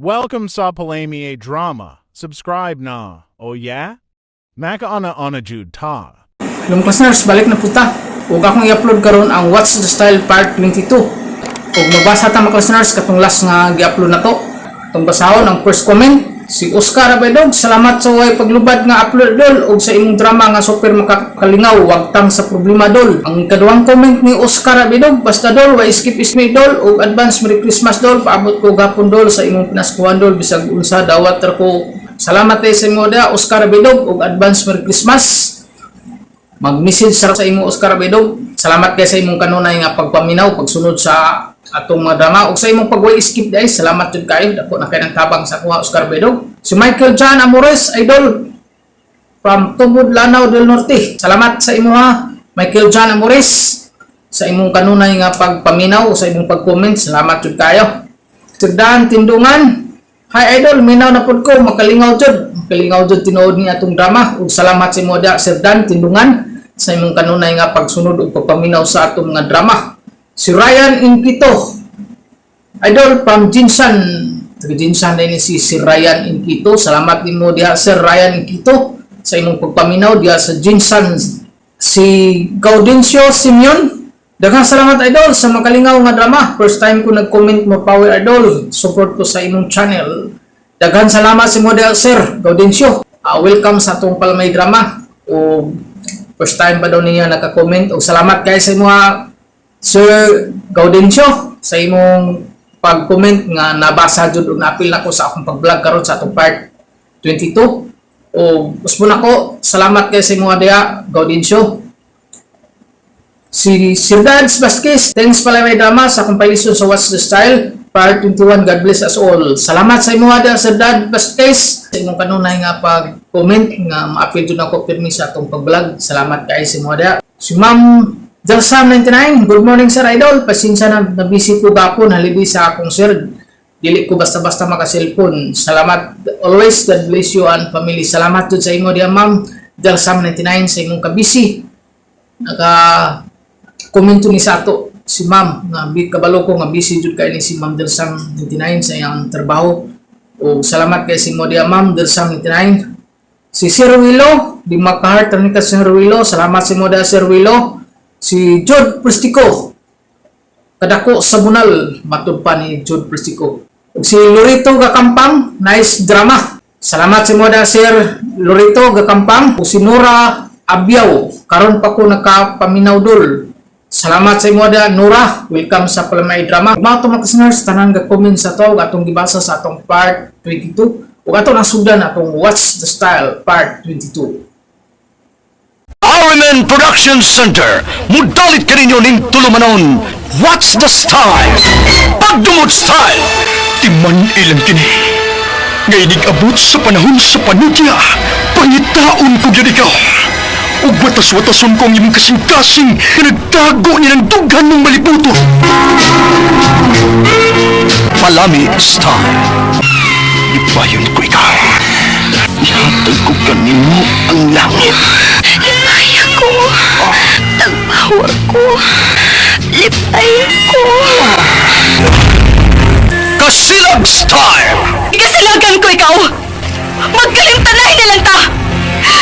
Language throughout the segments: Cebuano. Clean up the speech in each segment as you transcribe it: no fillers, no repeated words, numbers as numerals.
Welcome sa Palami Drama. Subscribe na. Oh yeah? Makaana ana jud ta. Yung listeners, balik na puta. Ug akong i-upload karon ang What's the Style Part 22. Ug mabasa ta, mga listeners, katong last nga gi-upload na to. Itong basahon ang first comment. Si Oscar Abedog, "Salamat sa way paglubad nga upload, dol, ug sa imong drama nga super makakalingaw, wagtang sa problema, dol." Ang kaduhang comment ni Oscar Abedog, "Basta dol, wa skip ismi dol, ug advance Merry Christmas dol, paabot ko gapon dol sa imong pinaskuhan dol, bisag unsa dawat ra ko." Salamat eh sa imo da, Oscar Abedog, ug advance Merry Christmas. Mag-message sa imo, Oscar Abedog. Salamat kay sa imong kanunay nga pagpaminaw, pagsunod sa atong mga drama ug sa imong pagway skip guys. Salamat jud kayo. Dako na kay ng tabang sa kuha, Oscar Abedog. Si Michael John Amores, idol from Tubod, Lanao del Norte. Salamat sa imo ha, Michael John Amores, sa imong kanunay nga pagpaminaw, sa imong pag-comment. Salamat jud kayo. Sir Dan Tindungan, "Hi idol, minaw na pud ko, makalingaw jud. Makalingaw jud tinuod ni atong drama." Ug salamat sa imo da, Sir Dan Tindungan, sa imong kanunay nga pagsunod ug pagpaminaw sa atong mga drama. Si Ryan Inquito, idol from Jinsan. Taga Jinsan din ni si Sir Ryan Inquito. Salamat nimo diha, Sir Ryan Inquito, sa imong pagpaminaw diha sa Jinsan. Si Gaudencio Simeon, "Daghang salamat idol sa makalingaw nga drama. First time ko nag-comment mo, power idol. Support ko sa imong channel." Daghan salamat sa imo diha, Sir Gaudencio. Welcome sa atong Palmay Drama. O first time pa daw niya naka-comment. O salamat kay sa imo ha, Sir Gaudencio, sa imong pag-comment nga nabasa jud ug naapil nako sa akong pag-vlog karon sa atong part 22. O usbon ako, salamat kay sa imo diha, Gaudencio. Si Sir Dads Vasquez, "Thanks pala may drama sa compilation sa What's the Style Part 21. God bless us all." Salamat sa imo diha, Sir Dad Vasquez, sa imong kanunay nga pag-comment nga maapil jud ako pirmi sa atong pag-vlog. Salamat kay sa imo diha. Si Ma'am Jalsam 99, "Good morning sir idol. Pasensya na, na-busy ko gapon, holiday sa akong sir. Dili ko basta-basta maka-cellphone. Salamat always. God bless you and family." Salamat jud sa imo diha, Ma'am Jalsam 99, sa imong kabisi. Naka komento ni sa ato si Ma'am nga kabalo ko nga busy jud kay ni si Ma'am Delsam 99 sa iyang trabaho. O salamat kay si mo diha, Ma'am Delsam 99. Si Sir Willow, di maka-heart ni ka, Sir Willow. Salamat si mo diha, Sir Willow. Si Jod Prestico, "Kadako sa bunal," matud pa ni Jod Prestico. Ug si Lorito Gakampang, "Nice drama." Salamat si mo diha, Sir Lorito Gakampang. Ug si Nora Abyaw, "Karon pa ko nakapaminaw dol." Salamat sa imo da, Nora. Welcome sa Palamay Drama. Mga to mga listeners, tanan ga comment sa to atong gibasa sa atong part 22. Ug ato nasugdan atong What's the Style Part 22. RMN Production Center, mudalit kaninyo ning tulumanon, What's the Style? Pagdumot Style! Timan ilang kini. Nga inig-abot sa panahon sa panudya, pangitaon ko gyud ikaw. Ug watas-watason ko ang imong kasing-kasing nga nagtago ni ng dughan mong malibuto. Palami Style. Ipayon ko ikaw. Ihatag ko kanimo ang langit. Lipaya ko. Tagpawa ko. Lipaya ko. Kasilag Style! Ikasilagan ko ikaw! Magkalimtanay na lang ta!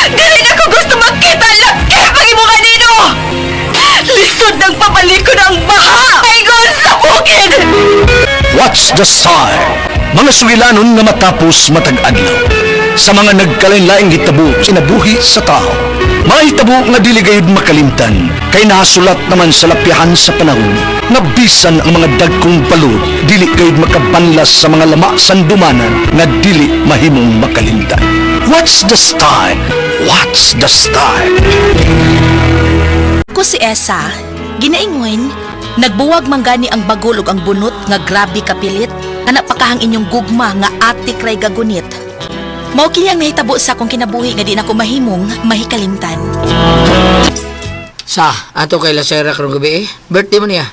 Dili na ko gusto magkita laki pag imo kanino! Lisod ng papalikon ang baha! Ingon sa bukid! What's the Style? Mga sugilanon nga matapos matag adlaw. Sa mga nagkalain-laing hitabo kinabuhi sa tao. Mga hitabo nga dili gayud makalimtan kay nahasulat naman sa lapyahan sa panahon nga bisan ang mga dagkong balod dili gayud makabanlas sa mga lama sandumanan nga dili mahimong makalimtan. What's the Style? What's the Style? Ko si Esa, ginaingon, nagbuwag man gani ang bagol ug ang bunot nga grabe kapilit, ana pakahang inyong gugma nga atik ray gagunit. Mao kini ang nahitabo sa akong kinabuhi nga di na ko mahimong mahikalimtan. Sa, ato kay Lasera karong gabi eh. Birthday mo niya.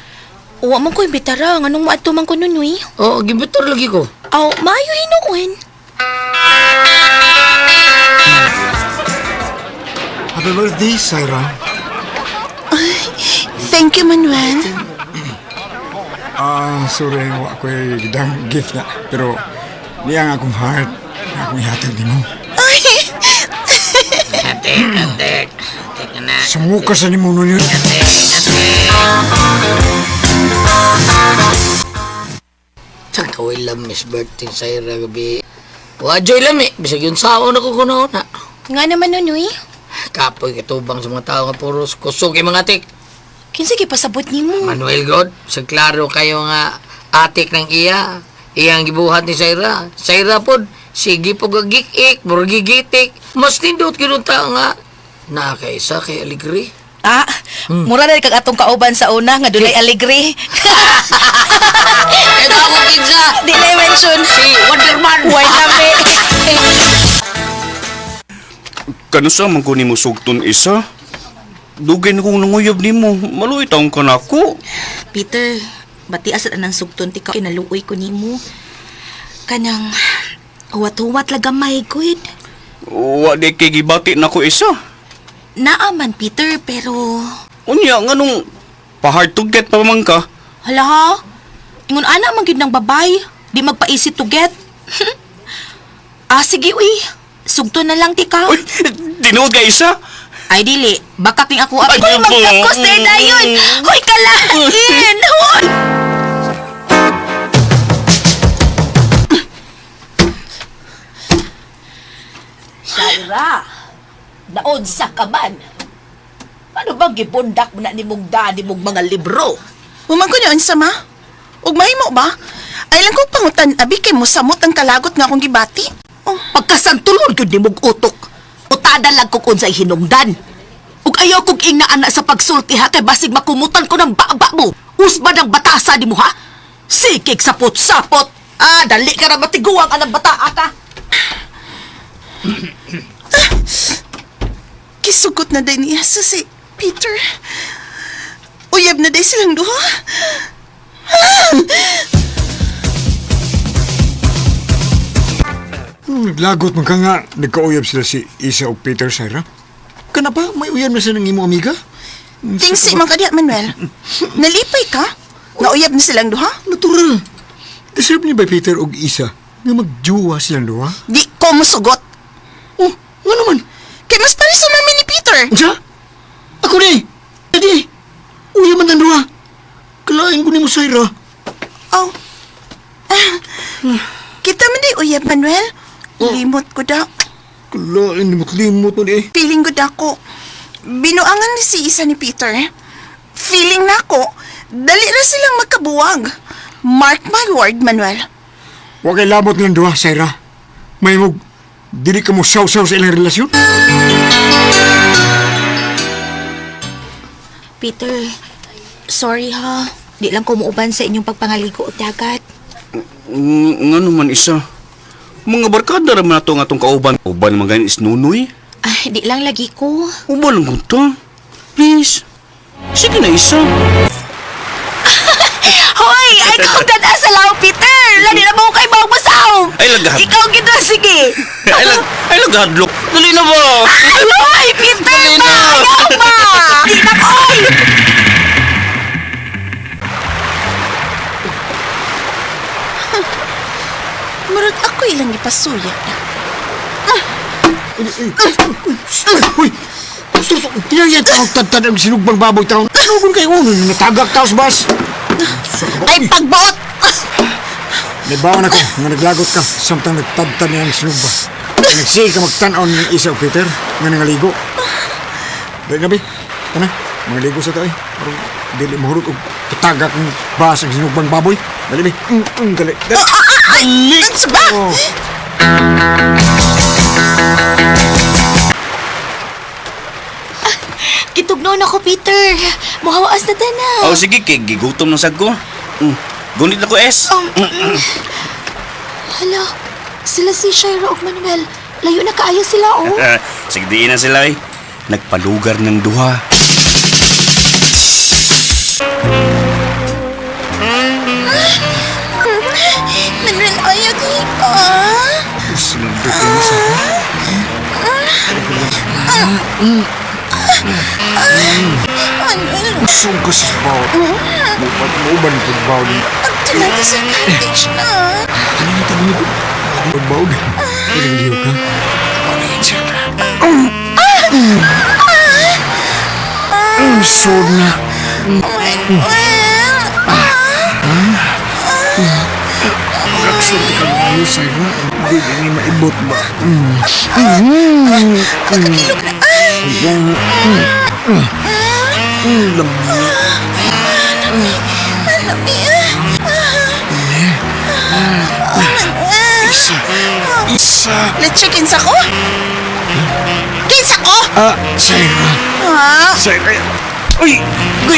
Uwa man ko imbitara, nganong moadto man ko nunoy? Oo, gimbitar lagi ko. Aw, maayo hinuon. Happy birthday, Syra. Thank you, Manuel. Ah, sorry, wa ko gidang gift na. Pero Niya ang akong heart. Ang akong ihatag nimo. Ay, Atik, atik. Atik na. Sumuka sa nimo nun yun. Atik, atik. Saan ka way lamis birthday Syra gabi? Wa joy lami, bisag yun sao na ko kuno na. Nga naman Nunoy, Kapoy katubang sa mga tao nga puros kusog yung mga atik. kinsa gipasabot nimo? Manuel God, sa klaro kayo nga atik ng iya. Iyang gibuhat ni Syra. Syra pod, sige po gagik-ik, murgigitik. Mas nindot kinunta nga. Nakaisa kay Aligri. Ah, mura na kag atong kauban sa una nga dunay alegre. Ito ako kinsa! Di na mention. Si Wonderman! Way lami. Kanusa man ko nimo sugton isa? Dugay na kong nanguyob nimo. Maluoy taong ka nako. Peter, bati asad anang sugton ti ka kinaluoy ko nimo. Kanang huwat-huwat lagamay gud. Wa di kay gibati nako isa. Naaman Peter pero Unya nganong pa-hard to get pa man ka? hala ha. Ingon ana man gyud ng babay, di magpa-easy to get. Ah sige uy, sugton na lang ti ka. Uy, tinuod ka isa? Ay dili, baka king ako Ay, Uy, magkakos na dayon. Hoy kalain. Hoy. Shaira, naunsa ka man. Ano bang gibundak mo na ni mong daddy mong mga libro? Human ko niyon sama. Ug mahimo ba? Ay lang kong pangutan abi kay mosamot ang kalagot nga akong gibati. Oh, Pagkasantulon gyud ni mong utok. Utada lang kog unsay hinungdan. Ug ayaw kog ingna ana sa pagsulti ha kay basig makumutan ko ng baba mo. Usba ng batasa di mo ha. Sikig sapot-sapot. Ah, dali ka ra matiguang anang bata ka. Kisugot na day niya sa si Peter. Uyab na day silang duha. Naglagot man ka nga. Nagkauyab sila si Isa o Peter, Syra. Kana ba? May uyab na sa nang imong amiga? Tingsi man ka diha, Manuel. Nalipay ka? Nauyab na silang duha? Natural. Deserve ni ba Peter og Isa nga magjuwa silang duha? Di ko musugot. Oh, nga naman. Kay mas pare sa mami ni Peter. Unsa? Ako ni. Edi. Uyab man ang duha. Kalain ko nimo, Syra. Oh. Ah, kita man di uyab, Manuel. Limot ko daw. Kalain limot-limot mo di. Feeling good ako. Binuangan ni si isa ni Peter. Feeling na ako, dali na silang magkabuwag. Mark my word, Manuel. Wa kay labot ng duha, Syra. May mog dili ka mo saw-saw sa ilang relasyon. Peter, sorry ha. Di lang ko muuban sa inyong pagpangaligo og dagat. Ngano man isa? Mga barkada ra man ato nga atong kauban. Uban man gani is Nunoy. Ay, di lang lagi ko. Uban lang ko to. Please. Sige na isa. Hoy, ay kung dada sa law, Peter. Lani na mo kay bawang masaw. Ay, lagahad. Ikaw gid na, sige. Ay lag, ay laghadlok. Dali na ba? Ay, hoy, Peter Dali ba? na. Ayaw ba? Di na koy. Murag ako ilang gipasuya na. Uy! Tinaya tawag tadtad ang sinugbang baboy taon. Ano kung kayo? Natagak taos bas. Ay, pagbuot! Nagbawan ako nga naglagot ka samtang nagtadtad niya ang sinugba. Nagsige ka magtanaw ng isa o Peter nga nangaligo. Dali gabi. Tana, mangaligo sa tayo. Parang dili mahurot og tatagak ng bas ang sinugbang baboy. Dali bi. Dali. Dali. Ay, unsa ba? Oh. Kitugnon ako, Peter. Muhawaas na ta na. Oh, sige kay gigutom na sad ko. Gunit na ko es. Hala, sila si Shira ug Manuel. Layo na kaayo sila, oh. Sige diin na sila eh. Nagpalugar ng duha. Manuel, ayaw di ko. Sinugba kayo sa Manuel, Usog ka sa bawat. Muban, muban pagbaw ni. agtulad sa cottage na. Ano yung tanong ko? Baog. Pinagaliw ka. Ako na yun, Sarah. Sud na. Manuel! Magkaksulti ka mo, Sarah. Hindi na ni maibot ba? Makakilog na. Lami. Lami. Manuel! Isa. Isa. Let's kinsa ko? Kinsa ko? Ah, Sarah. Ha? Sarah. Uy! Uy!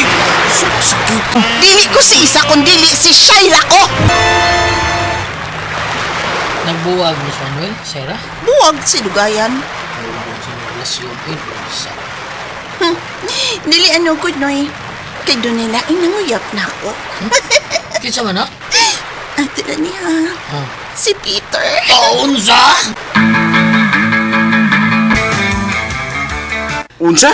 Sakit. Dili ko si Isa kung dili si Shaira ko. Nagbuwag mo si Manuel, Sarah? Buwag si Dugayan. Nagbuwag si relasyon. Ay, sa. Dili ano ko, Noy. Kay doon nila inanguyap na ako. Kinsa man na? Ate na niya. Ah. Si Peter. Oh, unsa? Unsa?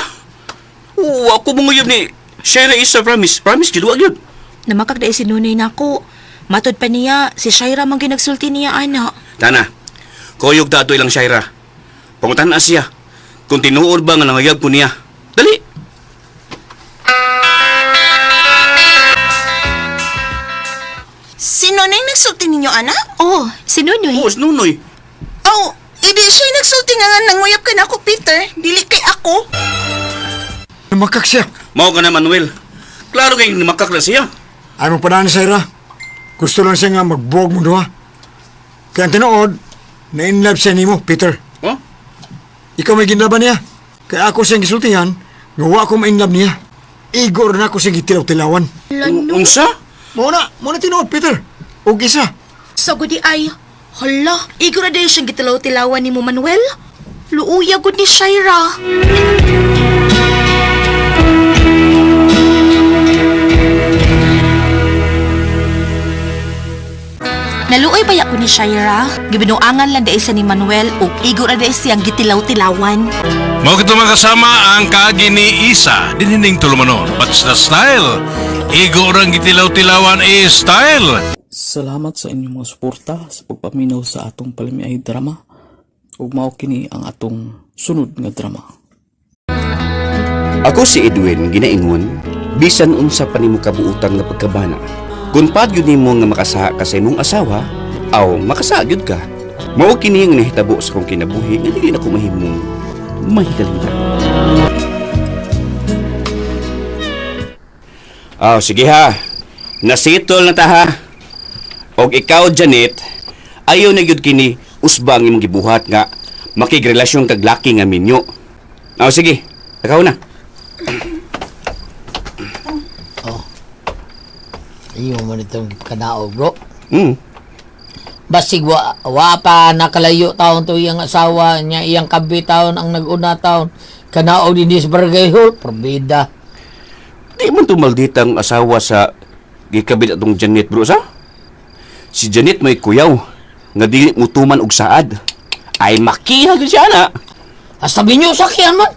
Wa ko manguyab ni Shaira Isa, promise. Promise jud wa gyud. Namakag dahil si Nunoy nako. Matod pa niya, si Shaira man ginagsulti niya, ana. Tana. Koyog ta ato ilang Shaira. Pangutan na siya. Kung tinuod ba nga nanguyab ko niya. Dali. Si Nonoy nagsulti ninyo, ana? Oh, si Nunoy. Oo, si Nunoy. Oh, idi siya nagsulti nga nga nanguyap ka na ako, Peter. Dili kay ako. Namakak siya. Mao ka na, Manuel. Klaro kay nimakak na siya. Ay mo pa na, Sarah. Gusto lang siya nga magbuwag mo duha. Kaya ang tinuod, na-inlove siya nimo, Peter. Oh? Ikaw may ginlaban niya. Kaya ako siyang gisultihan, nga wa ko ma-inlove niya. Igor na ako siyang gitilaw-tilawan. Unsa? Mao na tinuod, Peter. Og isa. Sa gudi ay, hala, igor na dahil siyang gitilaw-tilawan ni mo, Manuel. Luuya gud ni Shaira. Naluoy ba ko ni Shaira? Gibinuangan lang dahil sa ni Manuel ug igor na dahil siyang gitilaw-tilawan. Mao kito mga kasama ang kaagi ni Isa dinining tulumanon. What's the style? Igo orang gitilaw-tilawan is style. Salamat sa inyong mga suporta sa pagpaminaw sa atong palamiay drama ug mao kini ang atong sunod nga drama. Ako si Edwin ginaingon, bisan unsa pa nimo kabuutan nga pagkabana. Kung pagyud nimo nga makasaha ka sa imong asawa, aw makasaha gyud ka. Mao kini ang nahitabo sa akong kinabuhi nga dili na ko mahimong mahikalimtan. Aw, sige ha. Nasitol na ta ha. Og ikaw, Janet, ayaw na gyud kini usba ang imong gibuhat nga makigrelasyon kag laki nga minyo. Aw, sige. Ikaw na. Iyo man itong kanaog, bro. Basig wa pa nakalayo taon to iyang asawa niya, iyang kabi taon ang naguna taon. Kanaog din sa barangay hall, probida. Di man tumaldita ang asawa sa gikabit atong Janet bro sa? Si Janet may kuyaw nga dili mutuman og saad. Ay makiha gyud siya na. Hasta binyo sakyan man.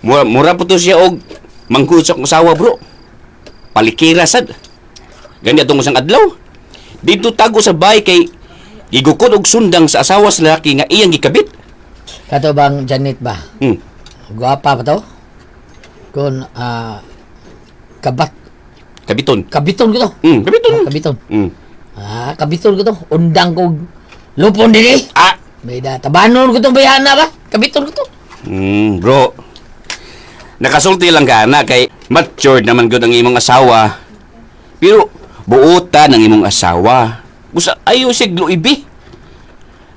Mura, mura po to siya og mangkud sa akong asawa bro. Palikira sad. Gani atong usang adlaw. Dito tago sa bahay kay gigukod og sundang sa asawa sa lalaki nga iyang gikabit. Kato bang Janet ba? Guwapa pa to? Kung kabat Kabiton. kabiton ko to. Kabiton. Ah, kabiton. Ah, kabiton ko to. Undang ko lupon dili. Ah. May da tabanon ko tong bayana ba? Kabiton ko to. Bro. Nakasulti lang ka na kay matured naman gud ang imong asawa. Pero buutan ang imong asawa. Busa ayo sig luibi.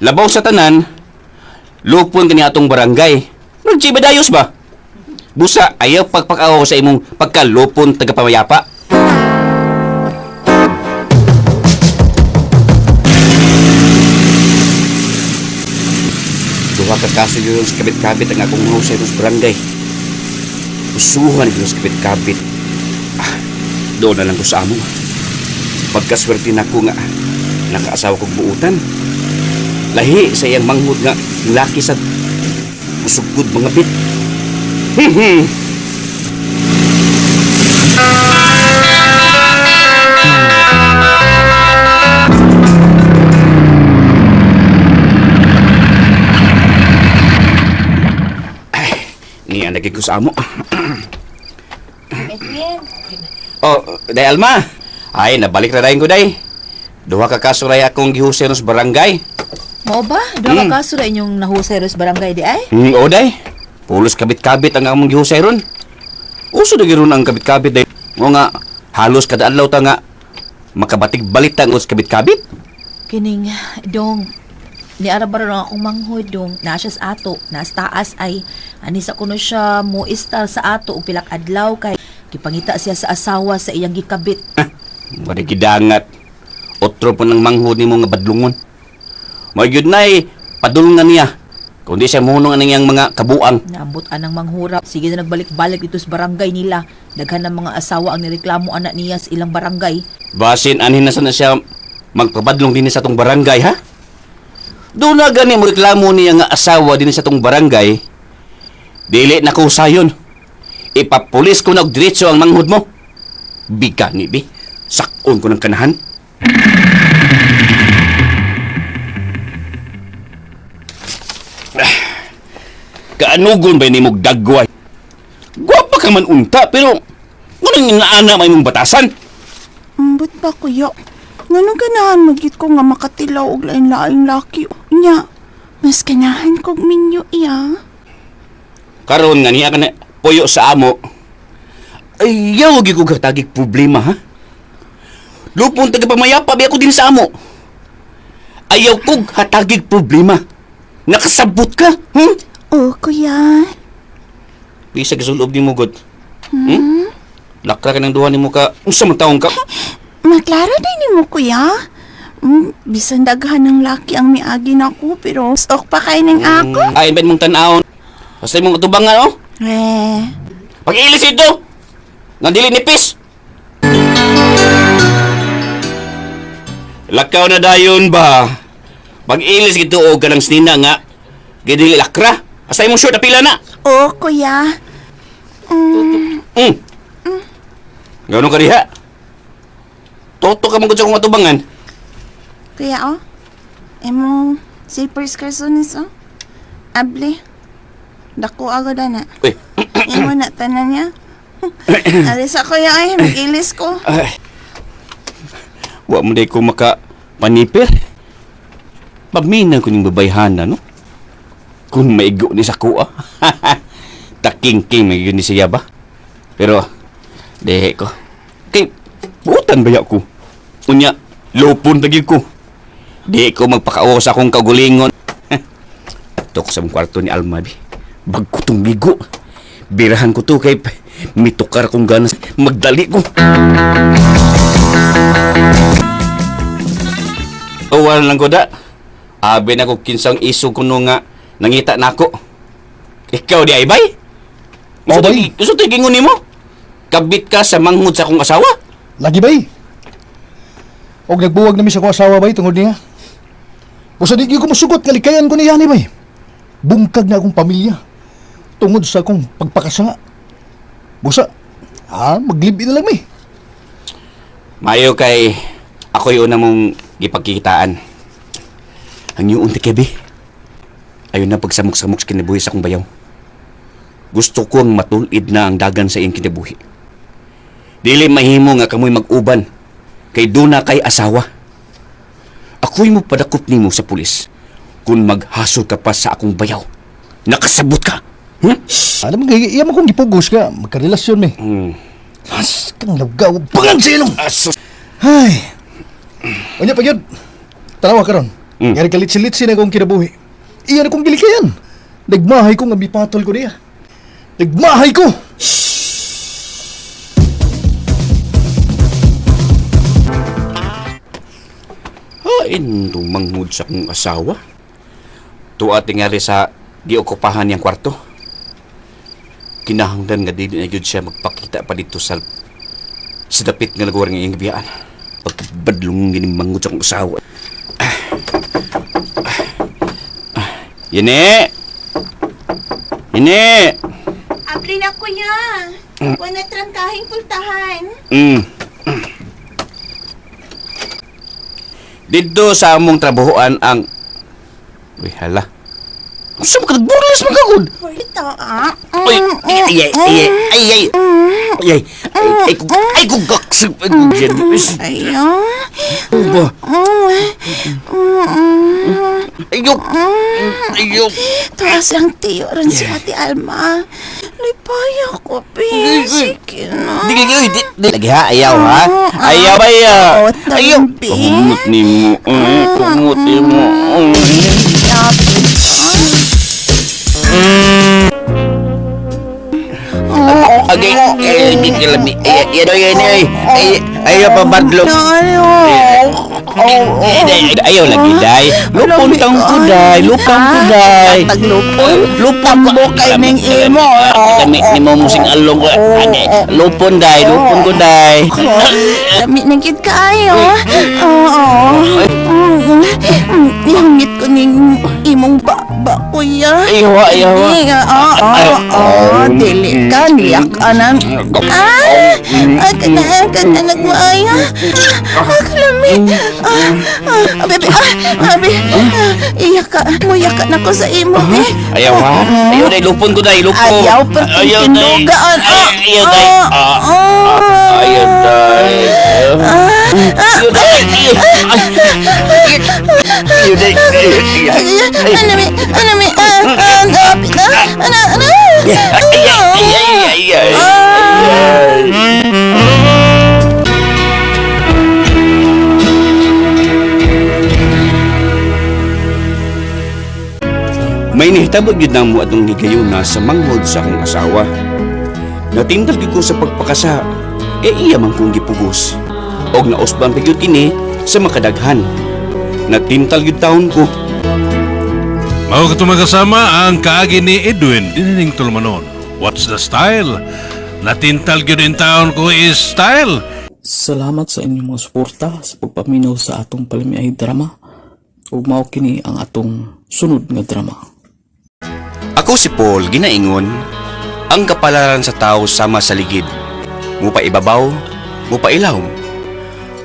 Labaw sa tanan, lupon kani atong barangay. Nagchibadayos ba? Busa ayaw pagpakaw sa imong pagkalupon tagapamayapa. Duha ka kaso yun sa kabit-kabit ang akong house sa barangay. Usuhan yun sa kabit-kabit. Ah, doon na lang ko sa amo. Pagkaswerte na ko nga, nakaasawa kong buutan. Lahi sa iyang manghod nga laki sa usugod mga bit. Balik ko sa amo. Oh, Day Alma. Ay, nabalik na dayon ko, day. Duha ka kaso ray akong gihusay sa barangay. Mao ba? Duha ka kaso ra inyong nahusay ros barangay di ay? O, day. Pulos kabit-kabit ang among gihusay ron. Uso na ron ang kabit-kabit, day. O nga, halos kada adlaw ta nga makabatig-balit ang us kabit-kabit. Kining dong ni ara ba ron akong manghod dong naa siya sa ato, naas taas ay anisa kuno siya mo istar sa ato og pilak adlaw kay gipangita siya sa asawa sa iyang gikabit. Wala gidangat. Otro po ng manghod ni mo nga badlungon. Magyud na eh, padulungan niya. Kundi siya muhunong ang iyang mga kabuang. Naambot anang manghurap. Sige na nagbalik-balik dito sa barangay nila. Daghan ng mga asawa ang nireklamo anak niya sa ilang barangay. Basin anhin na sana siya magpabadlong din sa tong barangay, ha? Doon na gani mo reklamo niya nga asawa din sa tong barangay. Dili na ko sayon. Ipapulis ko na og diretso ang manghod mo. Bigani bi. Sakon ko ng kanahan. Ah, kaanugon ba ni mong dagway? Gwapa ka man unta, pero anong inaana may mong batasan? Ambot ba, kuya? Nganong ganahan magit ko nga makatilaw og lain-laing laki? Nya, mas ganahan kog minyo iya. Karon nga niya ka na puyo sa amo. Ayaw gyud ko katagig problema ha. Lupon taga pamayapa bi ako din sa amo. Ayaw kog hatagig problema. Nakasabot ka, Oh, kuya. Bisa gisulob ni mo god. Hmm? Lakra ka ng duha nimo ka. Unsa man taong ka? Maklaro din nimo, kuya. Bisan daghan ng laki ang miagi nako pero ok pa kay ning ako. Ay, ben mong tan-awon. Basta imong atubangan oh. Eh, Pag-ilis ito. Nga dili nipis. Lakaw na dayon ba? Pag-ilis gito og kanang snina nga gidili lakra. Asa imong short apila na. oh, kuya. Gano ka diha? Toto ka man gud sa akong atubangan. Kuya, oh. Emo, zippers karsonis, oh. Abli. Dako agad na. Uy. Imo na tanan niya. Alis ako kuya ay, mag-ilis ko. Ay. Wa mo day ko maka panipir. Pamina ko ning babayhana no. Kung maigo ni sa kuha. Takingking may ni siya ba? Pero dehe ko. Kay buutan ba ko? Unya lupon tagi ko. Di ko magpakaawa sa akong kagulingon. Tok sa mong kwarto ni Alma bi. Bag ko tong ligo. Birahan ko to kay mitukar kong ganas. Magdali ko. Uwan lang ko da. Abi na ko kinsang iso kuno nga nangita nako. Ikaw di ay bay? Oh, bay. Gusto to gingon nimo? Kabit ka sa manghud sa akong asawa? Lagi bay. Og nagbuwag na mi sa akong asawa bay tungod niya. Usa di gyud ko mosugot nga likayan ko niya ni bay. Bungkag na akong pamilya tungod sa akong pagpakasanga. Busa, maglibi na lang mi. Mayo kay ako'y una mong gipagkitaan. Ang iyong unti kebi. Ayun na pagsamok-samok sa kinabuhi sa akong bayaw. Gusto ko ang matulid na ang dagan sa iyong kinabuhi. Dili mahimo nga kamoy mag-uban kay duna kay asawa. Ako'y mo padakop nimo sa pulis kung maghasol ka pa sa akong bayaw. Nakasabot ka. Alam mo, iya mo kong gipugos ka, magkarelasyon mi. As, kang lawgaw, bangang sa ilong! Asos. Ay. Unya pa gyud. Tanawa karon. Ngari kalitsi-litsi na akong kinabuhi. Iyan akong gilikayan. Nagmahay ko nga mipatol ko niya. Nagmahay ko! Hain tumanghod sa akong asawa. Tuwa tingali sa giokupahan niyang kwarto. Kinahanglan nga dili na gyud siya magpakita pa dito sa dapit nga lugar nga iyang gibiyaan. Pagkabadlong gini manghod sa akong asawa. Ah. Ah. Ah. Yine! Yine! Abli na, kuya. Wala trangkahing pultahan. Dito sa among trabahoan ang... Uy, hala. Unsa man ka nagburlas man ka gud? Ito, ah. Ay, ay, ay, ay, ay, ay, ay, ay, ay, ay, kugak, ay, kugyan. Ayaw. Ba? Ayok, ayok. Tuwas lang tiyo ron si Ate Alma. Lipaya ko, be. Sige na. Di di di, di. Lagi ha, ayaw ha. Ayaw ba ya? Oo, Ayaw. tambi. Kumot ni mo, kumot ni mo. Okay, eh, di kalami. Eh, yan o, yan ay. Ay, ayaw pa badlog. Ayaw lagi, day. Lupon kang kuday, lupang kuday. Taglupon? Lupon ko. kay ning imo. Kami ni mo musing along ko. Ane, lupon day, lupon ko day. Lami na gid kaayo. Oo. Ihangit ko ning imong baba, kuya. Ayaw, ayaw. Oo, oo, oo. Dili ka, niyak anan. Ah! Ah, kana, kana nagmaaya. Ah, kalami. Ah, ah, bebe, ah, abi. Ah, iyak ka. Muyak ka na ko sa imo, eh. Ayaw ha? Ayaw day, lupon ko day, lupon. Ayaw, perting tinugaan. Ah, Ayaw day. ah, Ah, ah. Ayaw day. Ayaw day. Ayaw day. Ano mi, ano mi, ah, ah, apit na, ano, ano. Ay, ay, ay, ay, ay. May nihitabo gyud namo atong higayuna sa manghod sa akong asawa. Natintal gyud ko sa pagpakasa, kay iya man kong gipugos. Og nausban pa gyud kini sa makadaghan. Natintal gyud taon ko. Mao kato mga ang kaagi ni Edwin dinining tulumanon. What's the style? Natintal gyud in town ko is style. Salamat sa inyong mga suporta sa pagpaminaw sa atong palamiay drama. Ug mao kini ang atong sunod nga drama. Ako si Paul ginaingon, ang kapalaran sa tao sama sa ligid. Mupa ibabaw, mupa ilawom.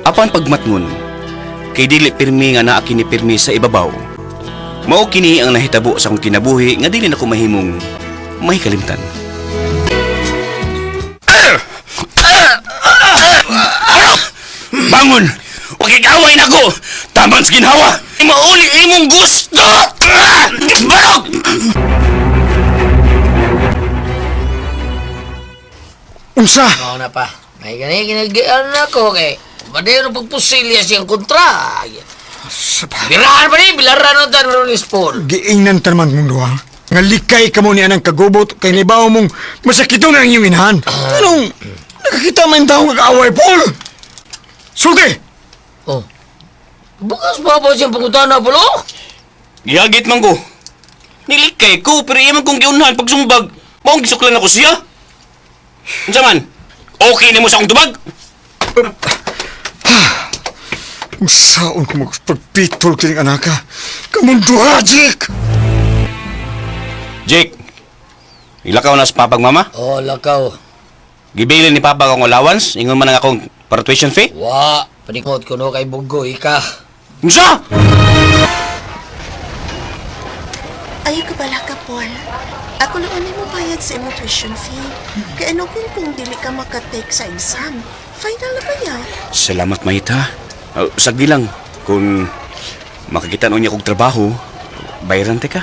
Apan pagmatngon, kay dili pirmi nga naa kini pirmi sa ibabaw. Mao kini ang nahitabo sa akong kinabuhi nga dili nako mahimong may kalimtan. Bangon! Wakigaway nako! Taman sa ginhawa! Mauli imong gusto! Barok! Unsa? Mao na pa. May gani ginagian na ko kay Madero pagpusilya siyang kontra. Birahan pa ni, bilaran nun tan ni Paul. Giingnan ta naman mong duha. Nga likay ka mo ni anang kagubot kay nibaw mong masakiton ang iyong inahan. Anong nakakita man tao nga kaaway, Paul? Sulti! Oh. Bukas pa ba siyang pangutana, Paul? Oh? Gihagit man ko. Nilikay ko, pero iya man kong giunhan pagsumbag. Maong gisuklan ako siya. Unsa man? Okay nimo sa akong tubag? Unsaon ko magpagpitol kining anaka? Kamong duha, Jake! Jake, ilakaw na sa papag mama. Oh, lakaw. Gibilin ni papa akong allowance. Ingon man ang akong para tuition fee. Wa, panikot ko no kay Bugo, ika. Unsa? Ayaw ka bala ka, Paul. Ako lang mo bayad sa imong tuition fee. Kaya ano kung dili ka makatake sa exam? Final na ba yan? Salamat, Maita. Sagdi lang. Kung makakita noon niya kong trabaho, bayaran te ka.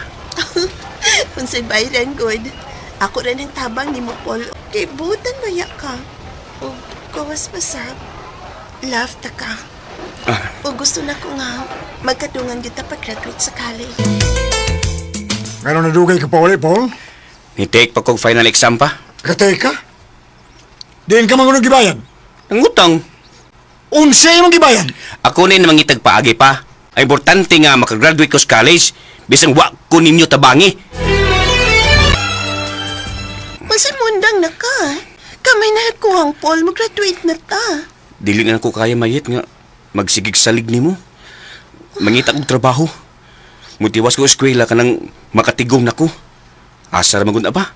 Kung sa bayaran, good. Ako rin ang tabang ni mo, Paul. Kay butan maya ka. O gawas pasab. Love ta ka. O gusto na ko nga magkadungan kita pag-graduate sa college. Ngano nadugay ka pa uli, Paul? Ni-take pa kog final exam pa. Kateka? Diin ka mangunong gibayan. Ang utang. Unsa imong gibayan? Ako na yung mangitag paagi pa. Ang importante nga makagraduate ko sa college, bisan wa ko ninyo tabangi. Masimundang na ka. Kamay na kuhang Paul, mag-graduate na ta. Dili na ko kaya mayit nga magsigig salig nimo. Mangita kog trabaho. Mutiwas ko eskwela kanang makatigom nako. Asa ra man gud na ba?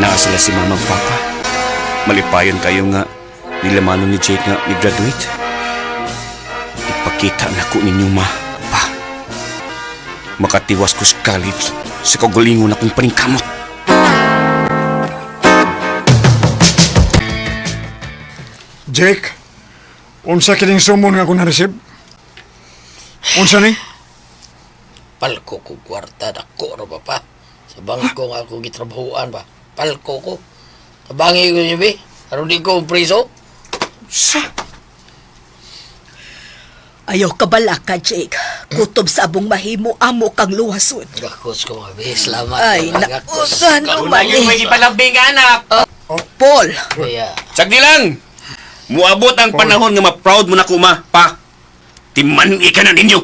Naa sila si Mama ug Papa. Malipayon kayo nga nilamanon ni Jake nga ni-graduate. Ipakita na ko ninyo, ma. Pa. Makatiwas ko sa college sa kagalingon akong paningkamot. Jake, unsa kining sumon nga ako na-receive? Unsa ni? Palko ko kwarta dako ra ba pa. Sa bangko nga ako gitrabahuan ba. Palko ko. Tabangi ko niyo be. Aron di ko preso. Sa? Ayaw kabala ka, Jake. Kutob sa abong mahimo, amo kang luwason. Gakos ko mga be. Salamat. Ay, mga gakos. nausan man eh. ipalambing, anak! Paul, Kaya, Sagdi lang! Muabot ang panahon nga ma-proud mo na ko, ma. Pa. Timan-i ka na ninyo!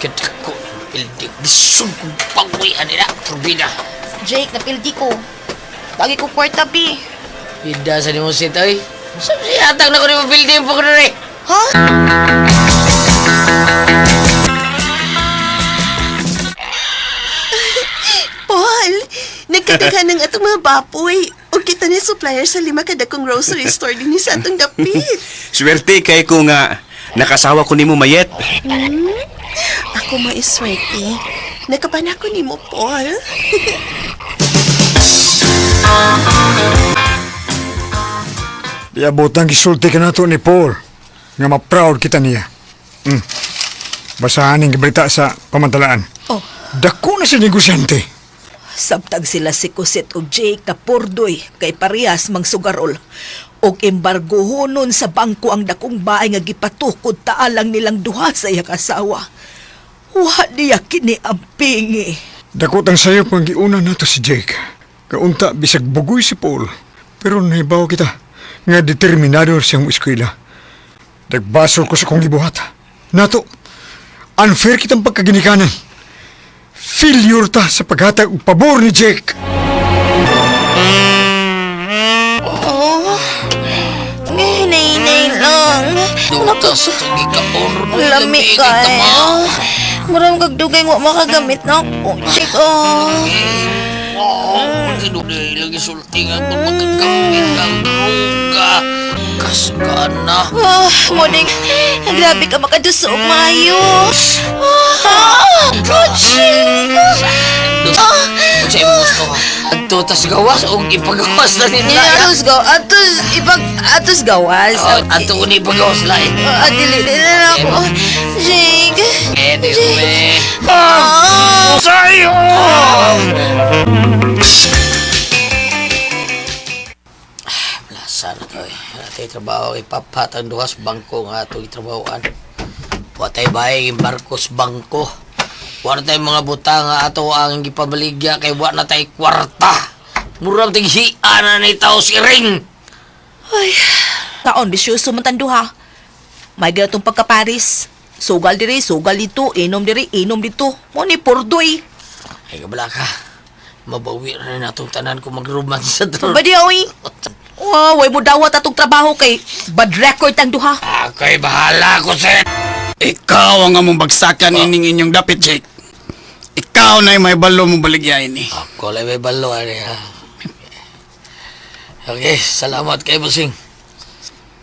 kadako ng building. Bisog kong pangwian nila. Turbina. Jake, napildi ko. Lagi ko kwarta, bi. Pida sa nimo sit, oy. Sa siyatag na ko ni building po ko na rin. Ha? Paul, nagkadaghan ng atong mga bapoy. O kita ni supplier sa lima kadakong grocery store din sa atong dapit. Swerte kay ko nga nakasawa ko nimo mayet. Ako maiswerte. Nakapan ako ni mo, Paul. Iabot ang gisulti ka nato ni Paul nga ma-proud kita niya. Basahan ang gibalita sa pamantalaan. Oh. Dako na si negosyante. Sabtag sila si Kusit ug Jake na purdoy kay parehas mangsugarol. Og embargohonon sa bangko ang dakong baay nga gipatukod taalang nilang duha sa iyang asawa. Wa niya kini ang pingi. Dako tang sayop nga giuna nato si Jake. Kaunta bisag bugoy si Paul. Pero nahibaw kita nga determinado siyang eskwela. Nagbasol ko sa kong gibuhat. Nato, unfair kitang pagkaginikanan. Failure ta sa paghatag og pabor ni Jake. Oh, hinay-hinay lang. Dutas itong gikaon. Lami kayo. Maraming kagdugay mo makagamit na ako. Jake, oh. Oh, kinunay lagi sulti nga kung makagamit ang droga. Kasgana. Ah, morning. Grabe ka makadusog, maayo. Ah, oh, Jake. Ah! Sa imong gusto ha? Adto tas gawas o ipagawas na nila. Atos gaw, atos ipag atos gawas. Oh, adto ko ni ipagawas lain. Ah, dili dili na ako. Jake. Anyway. Ah. Lasa na to eh. Wala tayo trabaho. Ipapat ang duhas bangko nga itong itrabahoan. Wa tayo bahay yung barkos bangko. Wa na tayo mga buta nga ato ang gipabaligya kay wa na tayo kwarta. Murang tighian na ni tao si Ring. Ay, taon bisyoso man tan duha. May ganitong pagkaparis. Sugal diri, sugal dito, inom diri, inom dito. Mo ni purdoy. Ay kabala ka. Mabawi na natong tanan kung magromance sa tron. Badi oy. Wow, way mo dawat atong trabaho kay bad record tang duha. Ako'y bahala ko sa... Ikaw ang among bagsakan ining inyong dapit, Jake. Ikaw na may balo mo baligya ini. Ako lang may balo, ano ha. Okay, salamat kay Busing.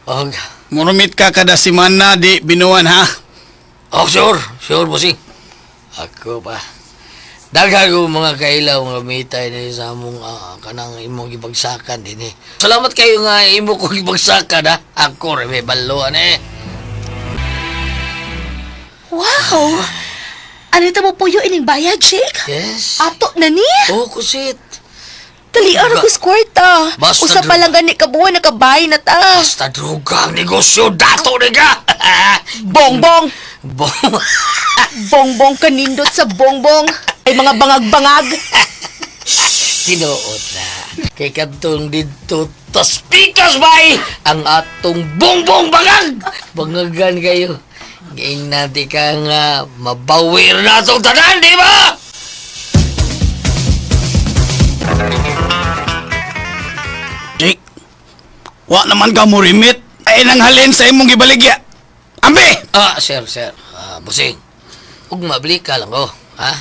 Og, Murumit ka kada semana di binuan ha. oh, sure, sure, Busing. Ako pa. Daghan ko mga kailaw nga mitay na sa among kanang imong gibagsakan din eh. Salamat kayo nga imo ko gibagsakan ha. Ako rin may balo ano eh. Wow! Ano ito mo puyo ining bayad, Jake? Yes. Ato na ni? Oh, kusit. Dali ara ko kwarta. Basta Usa pa lang gani ka buwan nakabay na ta. Basta droga ang negosyo dato ni ka. Bongbong! Bong. Bongbong kanindot sa bongbong. Ay mga bangag-bangag. Tinuod na. Kay kadtong didto tas pikas bay ang atong bongbong bangag. Bangagan kayo. Gaing nati ka nga mabawir na atong tanan, di ba? Jake, wa naman ka mo remit. Ay nang halin sa imong gibaligya. Ambi! Ah, sir, sir. Ah, busing. Ug mabli ka lang ko, ha?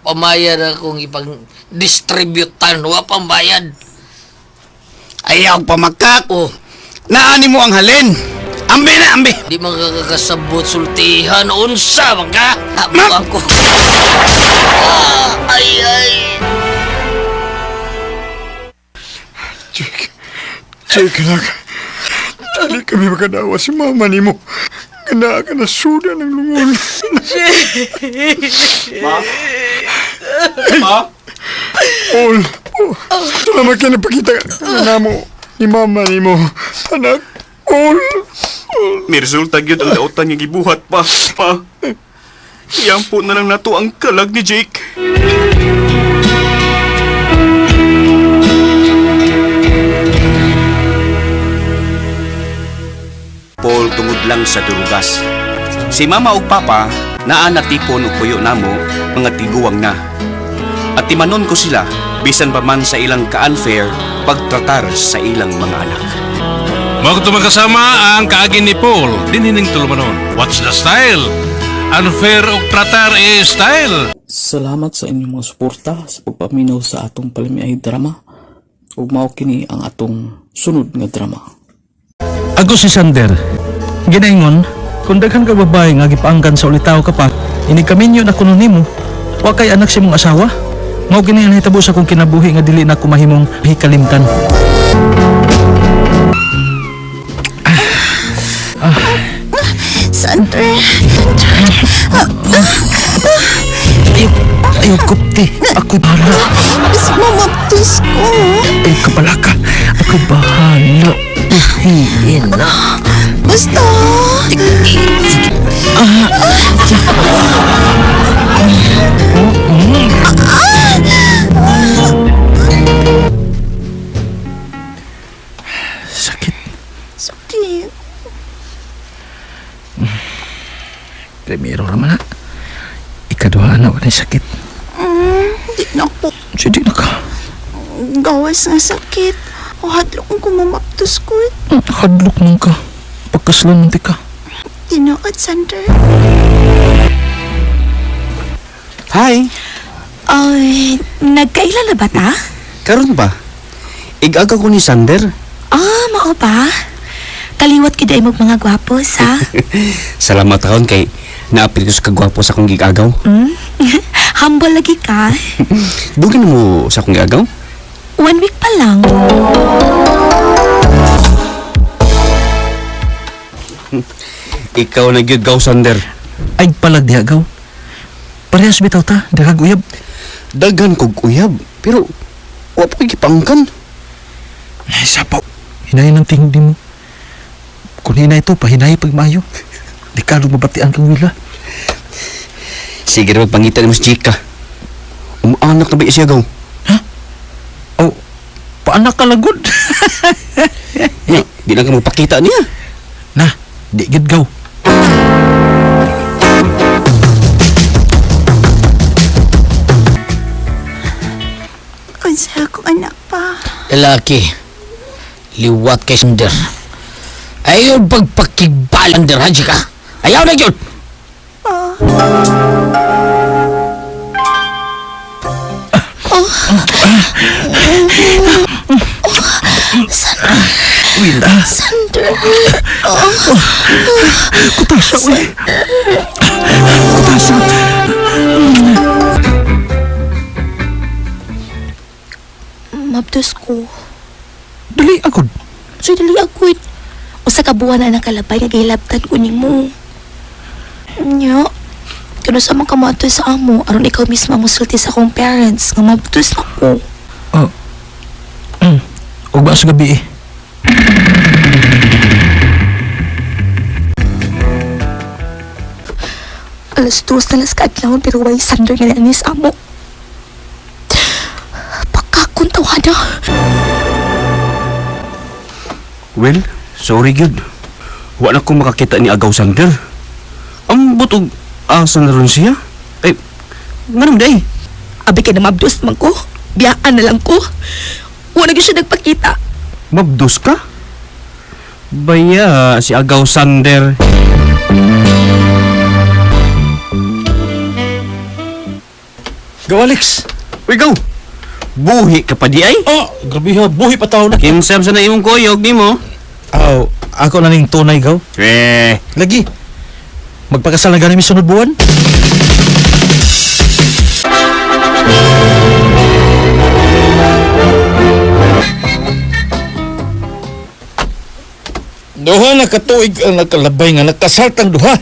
Pamayad akong ipang-distributan. Wa pambayad. Ayaw pamakak. Oh, Naani mo ang halin. Ambi na, ambi. di man ka kakasabot sultihan. Unsa man ka? Ma- Ako ako. Ah, ay, ay. Jake, Jake, anak. Dali kami makadawa si mama ni mo. Ganda ka na suda ng lungon. Ma? Ma? Paul, oh, salamat ka napakita na mo ni mama ni mo. Anak, Paul. Paul. May resulta gyud ang dautan nga gibuhat pa, pa. Iyang po na lang nato ang kalag ni Jake. Paul tungod lang sa durugas. Si mama ug papa naa na tipon og puyo namo mga tiguang na. At timanon ko sila bisan pa man sa ilang ka-unfair pagtratar sa ilang mga anak. Mao kato mga kasama ang kaagi ni Paul dinining tulumanon. What's the style? Unfair og tratar eh style. Salamat sa inyong mga suporta sa pagpaminaw sa atong palamiay drama ug mao kini ang atong sunod nga drama. Ako si Sander. Ginaingon, kung daghan ka babae nga gipaangkan sa ulitaw ka pa, inikaminyo na kuno nimo. Wa kay anak sa imong asawa. Mao kini ang nahitabo sa akong kinabuhi nga dili na ko mahimong hikalimtan. Sander. Ayaw, ayaw kupti. Ako'y bahala. Bisig mamabdos ko. Ayaw kabalaka. Ako'y bahala. Uhiin na. Basta. Sakit. Sakit. Primero raman na. Ikaduha na wala sakit. Di na ko. Sige na ka. Gawas nga sakit. O hadlok ko mamabdos ko. Hadlok man ka. Pagkaslan man ti ka. Tinuod, Sander. Hi! Ay, nagkaila na ba ta? Karon ba? Igaga ko ni Sander. Ah, mao ba? Kaliwat gid ay mga gwapos, ha? Salamat kaon kay naapil ko sa kagwapo sa akong gigagaw. Humble lagi ka. Dugin mo sa akong gigagaw? One week pa lang. Ikaw na gyud gaw Sander. Ay palag diha gaw. Parehas bitaw ta, daghag uyab. Daghan kog uyab, pero wa pa ko'y gipangkan. Ay, sapaw. Hinay ng tingin mo. Kung hinay ito, pahinay pag maayo. Di ka lumabatian kang wila. Sige ra pangita nimo si Chika. Umuanak na ba siya gaw? Oh, paanak ka lang gud. Nya, di lang ka magpakita niya. Na, di gid gaw. Unsa akong anak pa. Lalaki, liwat kay Sander. Ayaw pagpakigbal, Sander, ha, ka? Ayaw na yun! Wila. Sander. Kutasa, uy. Kutasa. Mabdos ko. Dali, agod. So, dali agud. Usa ka buwan na nakalabay nga gihilabtan ko nimo. Nya, kuno sa mga kamato sa amo, aron ikaw mismo ang musulti sa akong parents nga mabdos na ko. Oh. Ug ba sa gabi eh. Alas 2 na las kaadlaw pero way Sander nga ni sa amo. Pagkakuntawa na. Well, sorry gyud. Wa na ko makakita ni Agaw Sander. Ambot og asa na ron siya? Ay, nganong day? Abi kay na mabdos man ko. Biyaan na lang ko. Wala gyud siya nagpakita. Mabdos ka? Baya, si Agaw Sander. Go, Alex. Uy, go. Buhi ka pa di ay. Oh, grabe ha. Buhi pa tao na. Kinsam sa na imong kuyog nimo. Aw, ako na ning tunay, gaw. Eh, Lagi. Magpakasal na gani mi sunod buwan. Duha na katuig ang nakalabay nga nakasal tang duha.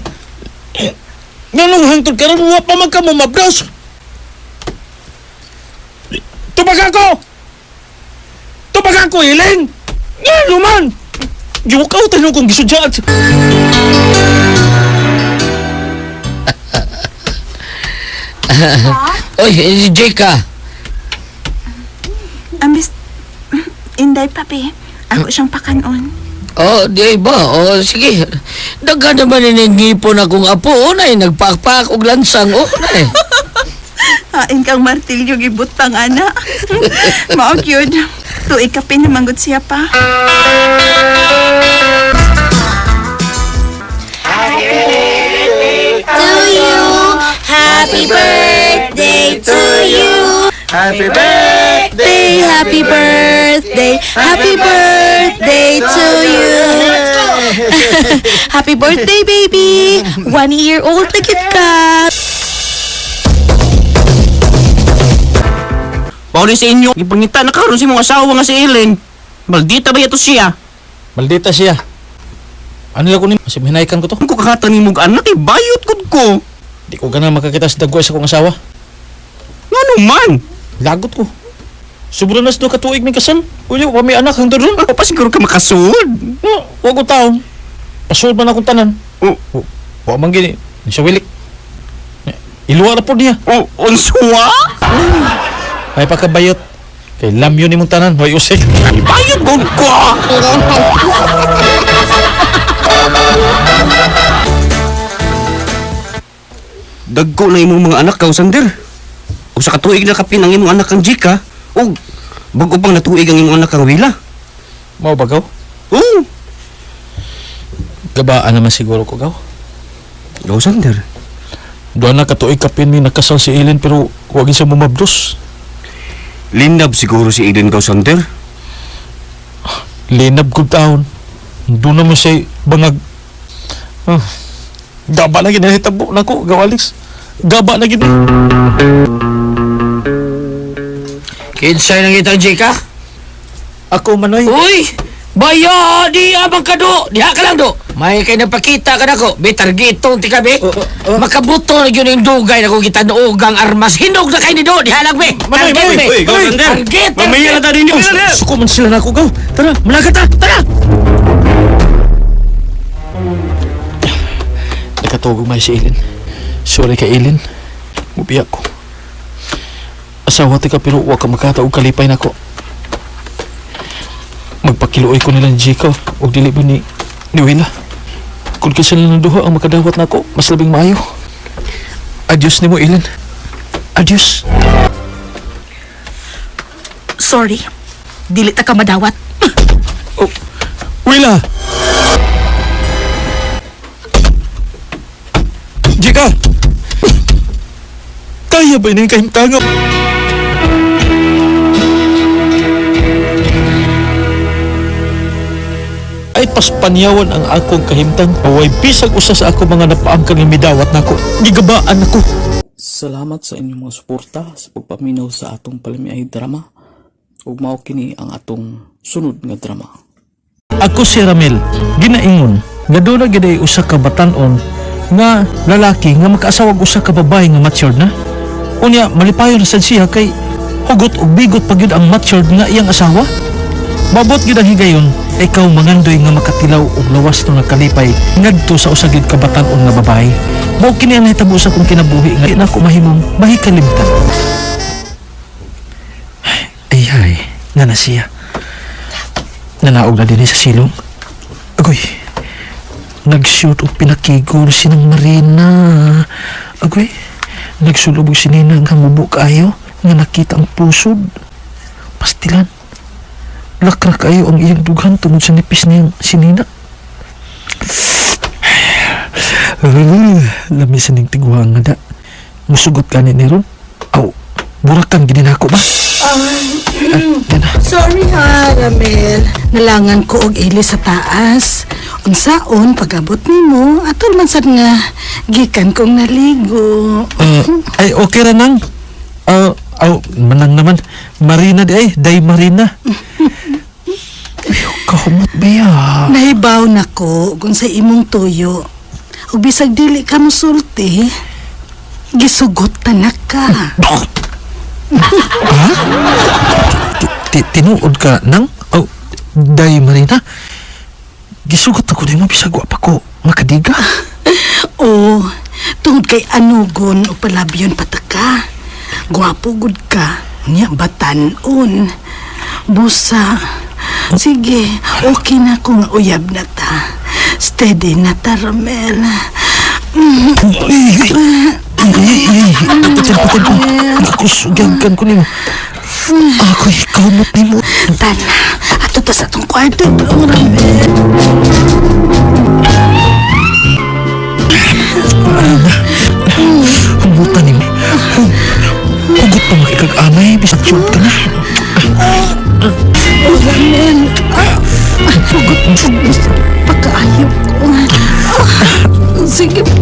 Nganong hangtod karon wa pa man kamo mabros. Tubag ako! Tubag ako, Helen! Ngano man! Giwakaw tanong kong gisudyaan. Oy, si Jake ah. Ambis, inday papi. Ako siyang pakanon. Oh, di ay ba? Oh, sige. Daghan naman ini ngipon akong apo. Oh, nay, nagpakpak og lansang. Oh, nay. Hain kang martilyo gibutang ana. Mao gyud. Tuig kape na manggod siya pa. To you, happy birthday to you. Happy birthday! Happy birthday, happy birthday to you. Happy birthday, baby. 1 year old na kit ka. Pauli sa inyo, gipangita na karon sa imong asawa nga si Ellen. Maldita ba yato siya? Maldita siya. Ano lang ko ni Masih hinaykan ko to. Kung ko kakatan nimo og anak, eh, bayot gud ko. Di ko ganang makakita sa dagway sa kong asawa. Ngano man? Lagot ko. Sobra na sa duha ka tuig may kasal. Uy, wa may anak hangtod ron. Ako pa siguro ka makasud. No, wa ko taon. Pasud man akong tanan. Oh, Wa man gini. Siya wilik. Iluwa na po niya. oh, unsuwa? May pagkabayot. Kay lamyo ni mong tanan. Way usik. Bayot gud ko. Dagko na imong mga anak kaw, Sander. O sa katuig na kapin ang imong anak kang Jika, o bago pang natuig ang imong anak kang Wila. Mao ba gaw? Oo. Gabaan naman siguro ko gaw. Gaw, Sander. Doon na katuig kapin mi nakasal si Ellen pero wag siya mumabdos. Linab siguro si Eden gaw, Sander. Linab ko taon. Doon naman siya bangag. Ah, gaba na ginahitabo na ko, gaw Alex. Gaba na gid. Kinsay nang itang Jake ah? Ako manoy. Uy! Baya, di amang ka do! Diha ka lang do! May kay napakita ka nako. Be, targetong ti ka, be. Makabuto na yun yung dugay na kung gitanuogang armas. Hinog na kay ni do! Diha lang, be! Manoy, Target, Manoy! be! Uy, gaw, Sander. Target! Mamaya na tayo ninyo. Suko man sila na ako, gaw. Tara, malaga ta! Tara! Nakatugog may si Ilin. Sorry kay Ilin. Mubiyak ko. Asawa ti ka pero wa ka makata og kalipay nako. Magpakiluoy ko nila ni Jiko og dili ba ni ni Willa. Kung kinsa nila duha ang makadawat nako, mas labing maayo. Adios nimo Ilin. Adios. Sorry, dili ta ka madawat. Oh, Willa! Jika! Kaya ba yung kahimtangap? Ay paspanyawan ang akong kahimtang. Away bisag usa sa ako mga napaangkan nga midawat nako. Gigabaan ako. Salamat sa inyong mga suporta sa pagpaminaw sa atong palamiay drama. Ug mao kini ang atong sunod nga drama. Ako si Ramil, ginaingon, nga doon na gid ay usa ka batan-on nga lalaki nga makaasawag usa ka babae nga matured na. Unya malipayon na sad siya kay hugot og bigot pa gyud ang matured nga iyang asawa. Mabot gyud ang higayon, ikaw mangandoy nga makatilaw og lawas no nagkalipay ngadto sa usa gyud ka batan-on nga babae. Mao kini ang nahitabo sa akong kinabuhi nga di nako mahimong mahikalimtan. Ay ay, nga na siya. Nanaog na din sa silong. Agoy, nag-shoot og pinakigol sinang Marina. Agoy, nagsulubog si Nina nga mubo kaayo nga nakita ang pusod. Pastilan. Lakra kayo ang iyang dughan tungod sa nipis niyang si Nina. Lami sa ning tiguang nga da. Musugot ka ni ron. Aw, Burakan gini na ako ba? Sorry ha, Ramel. Nalangan ko og ili sa taas. Unsaon pag-abot nimo, atol man sad nga gikan kong naligo. Ay, okay ra nang. Aw, manang naman. Marina di ay, day Marina. Ay, kahumot ba ya? Nahibaw na ko kung sa imong tuyo. Ug bisag dili ka mosulti, gisugot ta na ka. Ha? Tinuod ka nang? Oh, day Marina. Gisugot ako di mo bisag wa pa ko makadiga. Oo, tungod kay anugon o palabyon pataka. Gwapo gud ka, nya batanon. Busa. Sige, okay na kung uyab na ta. Steady na ta, Ramel. Patin, patin ko. Ako, sugyan ko nimo. Ako, kahumot nimo. Tana, ato ta sa atong kwarto, Ramel. Humutan nimo. Hugot pa makikag-anay, bisag tiyod ka na. Oh, Ramel. Ah, hugot mo sa pagkaayop ko. Ah, sige pa.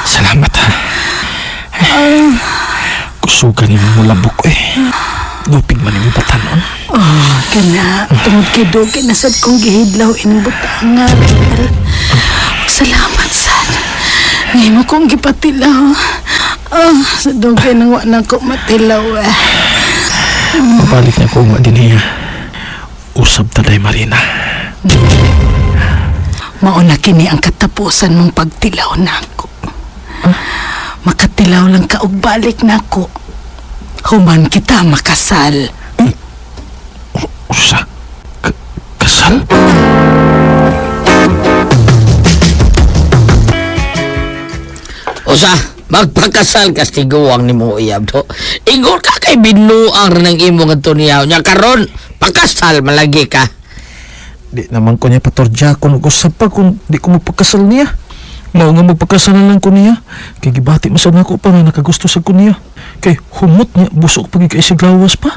Salamat ha. Kusugan nimo mo labok eh. Lupig man nimo batanon. Oh, kana, tungod kay Doge, nasad kong gihidlaw in butanga, Ramel. Salamat, sad. Ngayon mo kong gipatilaw. Ah, sa Doge nang wa na ko matilaw eh. Pabalik na ko nga din niya. Usab ta day Marina. Mauna kini ang katapusan mong pagtilaw nako. Makatilaw lang ka og balik nako. Human kita makasal. Usa. Kasal? Usa, magpakasal kastiguang nimo uyab do. Ingor ka kay binuang ra ng imo nga tuniyaw nya karon pakasal malagi ka. Di naman ko niya patorja kung usab pa kung di ko magpakasal niya. Mao nga magpakasal na lang ko niya. Kay gibati masad na ako pa nga nakagusto sa ko niya. Kay humot niya busok pag kay siglawas pa.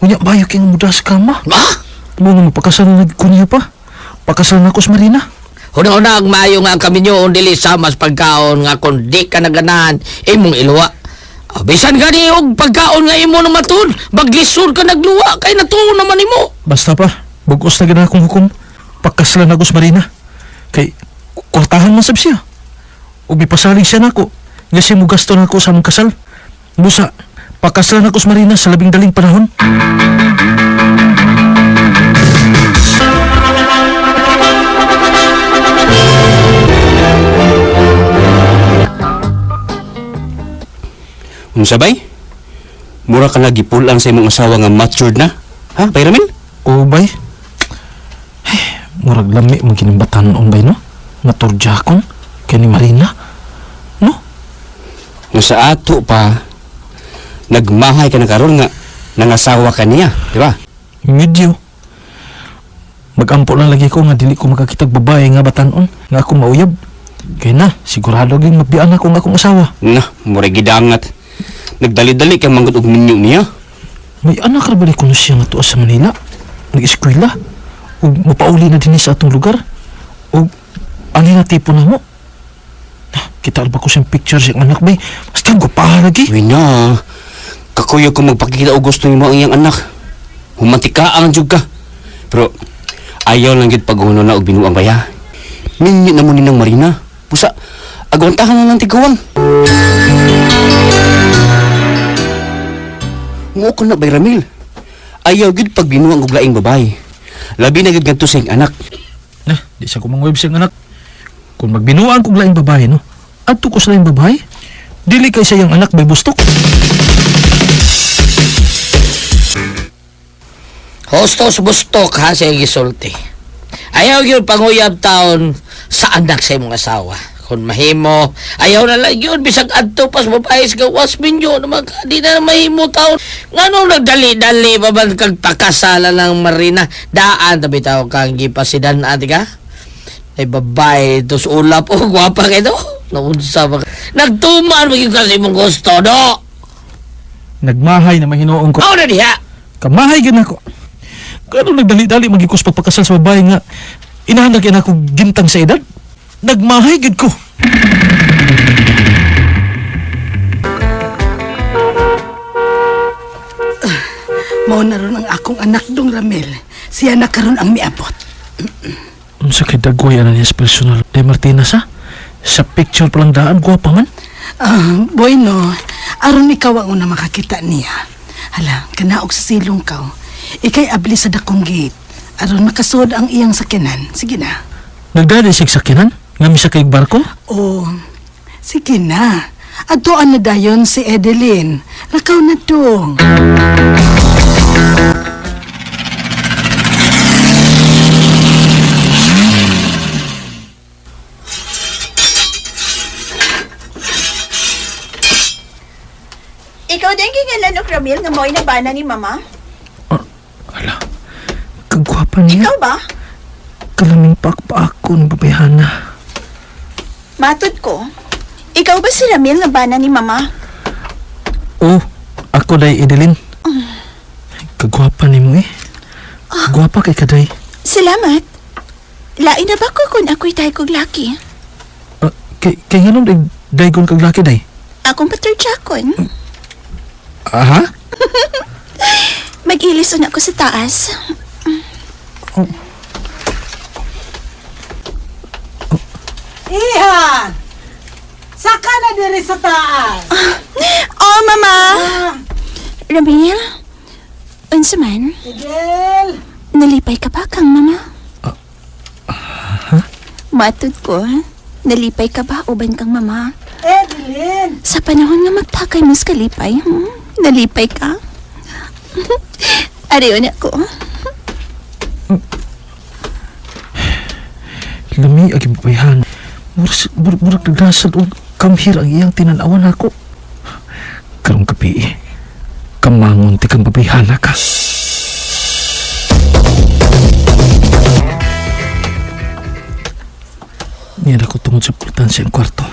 Unya bayo kay nga muda sa kama. Ba? Mao nga magpakasal na lang ko niya pa. Pakasal na ko sa Marina. Una-una ang maayo nga ang kaminyo dili sama sa pagkaon nga kung di ka naganahan imong iluwa. Ah, bisan gani og pagkaon nga imo nang matud, baglisod ka nagluwa kay natuo naman nimo. Basta pa, bugos na gina akong hukom. Pagkasalan ako sa Marina. Kay, kwartahan man sab siya. Ug mipasalig siya nako. Nga siya mo gasto nako sa among kasal. Busa, pagkasalan ako sa Marina sa labing daling panahon. Unsa bay? Mura ka na gipulan sa imong asawa nga matured na. Ha, Bay Ramil? O bay, ay, murag lami mo kinimbatan bay no? Nga turjakon, kay ni Marina. No? Nga sa ato pa nagmahay ka na karon nga nangasawa ka niya, di ba? Medyo. Magampo lang lagi ko nga dili ko makakitag babae nga batanon nga ako mauyab. Kay na, sigurado gyud mabiyaan ako nga akong asawa. Na, mura gidangat. Nagdali-dali kang manggod og minyo niya. May anak ra ba ni kuno siya nga tuwa sa Manila? Nag-eskwela? Ug mapauli na dinhi sa atong lugar? Ug ani na tipo na mo? Ah, kita ba ko siyang picture siyang anak bay? Basta gwapaha lagi. Uy na, kakuyo ko magpakita og gusto nimo ang iyang anak. Humantika ang jud ka. Pero ayaw lang gid paghuno na og binuang baya. Minyo na mo ni ng Marina. Pusa, agwantahan na lang tiguang. Mo ko na bay Ramil. Ayaw gid pag binuang og laing babae. Labi na gid ngadto sa iyang anak. Na, di siya ko mangweb siyang anak. Kung magbinuang kog laing babae, no? Adto ko sa laing babae. Dili kay sa iyang anak bay bustok. Hostos bustok ha sa gisulti. Ayaw gyud panguyab taon sa anak sa imong asawa. Kung mahimo, ayaw na lang yun. Bisag adto pas babae sa gawas minyo naman ka, di na mahimo taon. Ngano nagdali-dali pa man kag pakasala ng Marina. Daan tabi tao kang gipasidan ati ka. Ay babae, tos ulap o gwapa kay to. Naunsa ba? Nagtuman mo yung kasi mong gusto, do! Nagmahay na mahinoong ko. Ako na diha! Kamahay gyud nako. Kano nagdali-dali magikus pagpakasal sa babae nga inahanag yan ako gintang sa edad? Nagmahay gyud ko. Mao na ron ang akong anak dong Ramel. Siya na karon ang miabot. Unsa kay dagway ana niya sa personal De Martinez ha? Sa picture pa lang daan, gwapa man. Ah, bueno, aron ikaw ang una makakita niya. Hala, kanaog sa silong ka. Ikay abli sa dakong gate. Aron makasuod ang iyang sakyanan. Sige na. Nagdali siya sakyanan? Nga misa kay barko? Oh, sige na. Adtoan na dayon si Edeline. Lakaw na dong. Ikaw din gingalan og Ramil nga mo'y nabana ni mama? Ala, kagwapa niya. Ikaw ba? Kalaming paakpa ako ng babayhana. Matod ko. Ikaw ba si Ramil nga bana ni mama? Oh, ako day Edeline. Kagwapa ni mo eh. Gwapa kay kaday. Salamat. Lain na ba ko kung ako'y tayo kog laki? Ah, kay nganong day daygon kag laki day? Akong paterjakon. Aha? Mag-ilis na ako sa taas. Iha! Saka na diri sa taas. Oh, mama! Ramil? Unsa man? Miguel! Nalipay ka ba kang mama? Matod ko, nalipay ka ba uban kang mama? Edeline! Sa panahon nga magtakay mas kalipay, Nalipay ka? Ariyon ako. Lami agi babayhan. Murag murag naglasad og kamhir ang iyang tinanawan ako. Karong gabi eh. Kamangon ti kang babayhana ka. Niya ako tungod sa pultan sa iyang kwarto.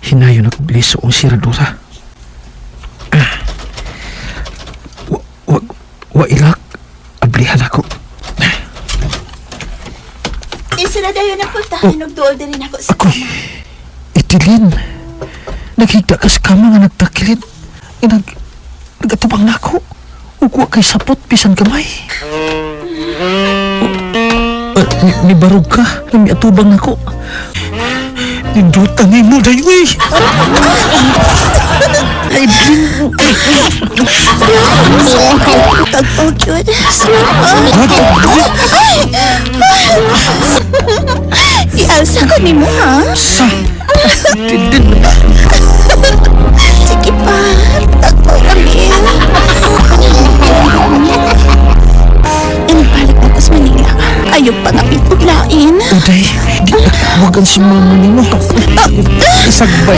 Hinayon ako liso ang siradura. Ah. Wa, wa, wa ilak. Ablihan ako. Isira dayon ang pultahan og duol din ako sa Ako'y itilin. Naghigda ka sa kama nga nagtakilid. Inag, nagatubang na ako. Ug wa kay sapot bisan gamay. Ni barog ka. Nga miatubang nako. Nindutan ni mo dayo eh. Ay, Lin. Tagpog yun. Salamat. Ay! Ialsa ko ni mo, ha? Sa. Tilin. Sige pa. Tagpog kami. Inibalik na ko sa Manila. Ayaw pa nga pituglain. Uday, di wagan si mama nimo. Isagbay.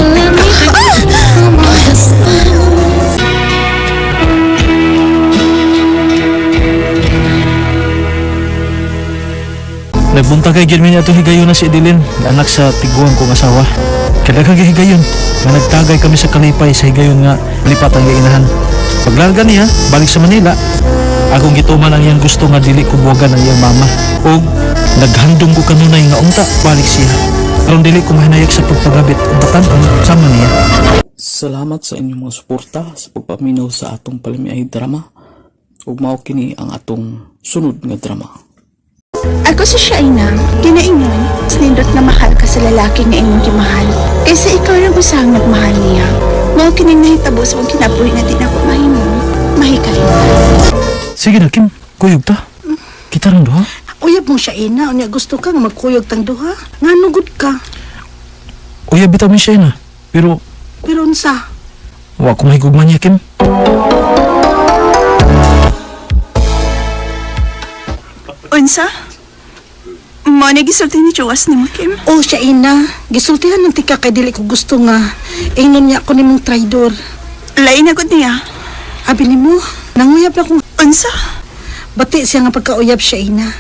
Nagbuntag kay gyud mi ato higayon na si Edeline, nga anak sa tiguang kong asawa. Kaya daghang higayon nga nagtagay kami sa kalipay sa higayon nga lipat ang giinahan. Paglarga niya, balik sa Manila, akong gituman ang iyang gusto nga dili ko buwagan ang iyang mama. Og naghandom ko kanunay nga unta balik siya. Aron dili ko mahinayag sa pagpagabit ug batan-on sama niya. Salamat sa inyong mga suporta sa pagpaminaw sa atong palamiay drama ug mao kini ang atong sunod nga drama. Ako si Shaina, ginaingon, sinindot na mahal ka sa lalaki nga imong gimahal. Kaysa ikaw lang usahang nagmahal niya. Mao kining nahitabo sa akong kinabuhi nga di na ako mahimo. Mahikalimtan. Sige na Kim, kuyog ta. Kita rang duha. Uyab mo siya ina, unya gusto ka nga magkuyog tang duha. Nganugod ka. Uya bitaw mi siya na. Pero Pero unsa? wa ko mahigugma niya Kim. Unsa? Mo na gisulti ni Joas nimo, Kim. Oh, siya ina. Gisultihan ng tika kay dili ko gusto nga. Ingnon niya ako nimong traidor. Lain na gud niya. Abi nimo, nanguyab na kong Unsa? bati siya nga pagkauyab siya ina.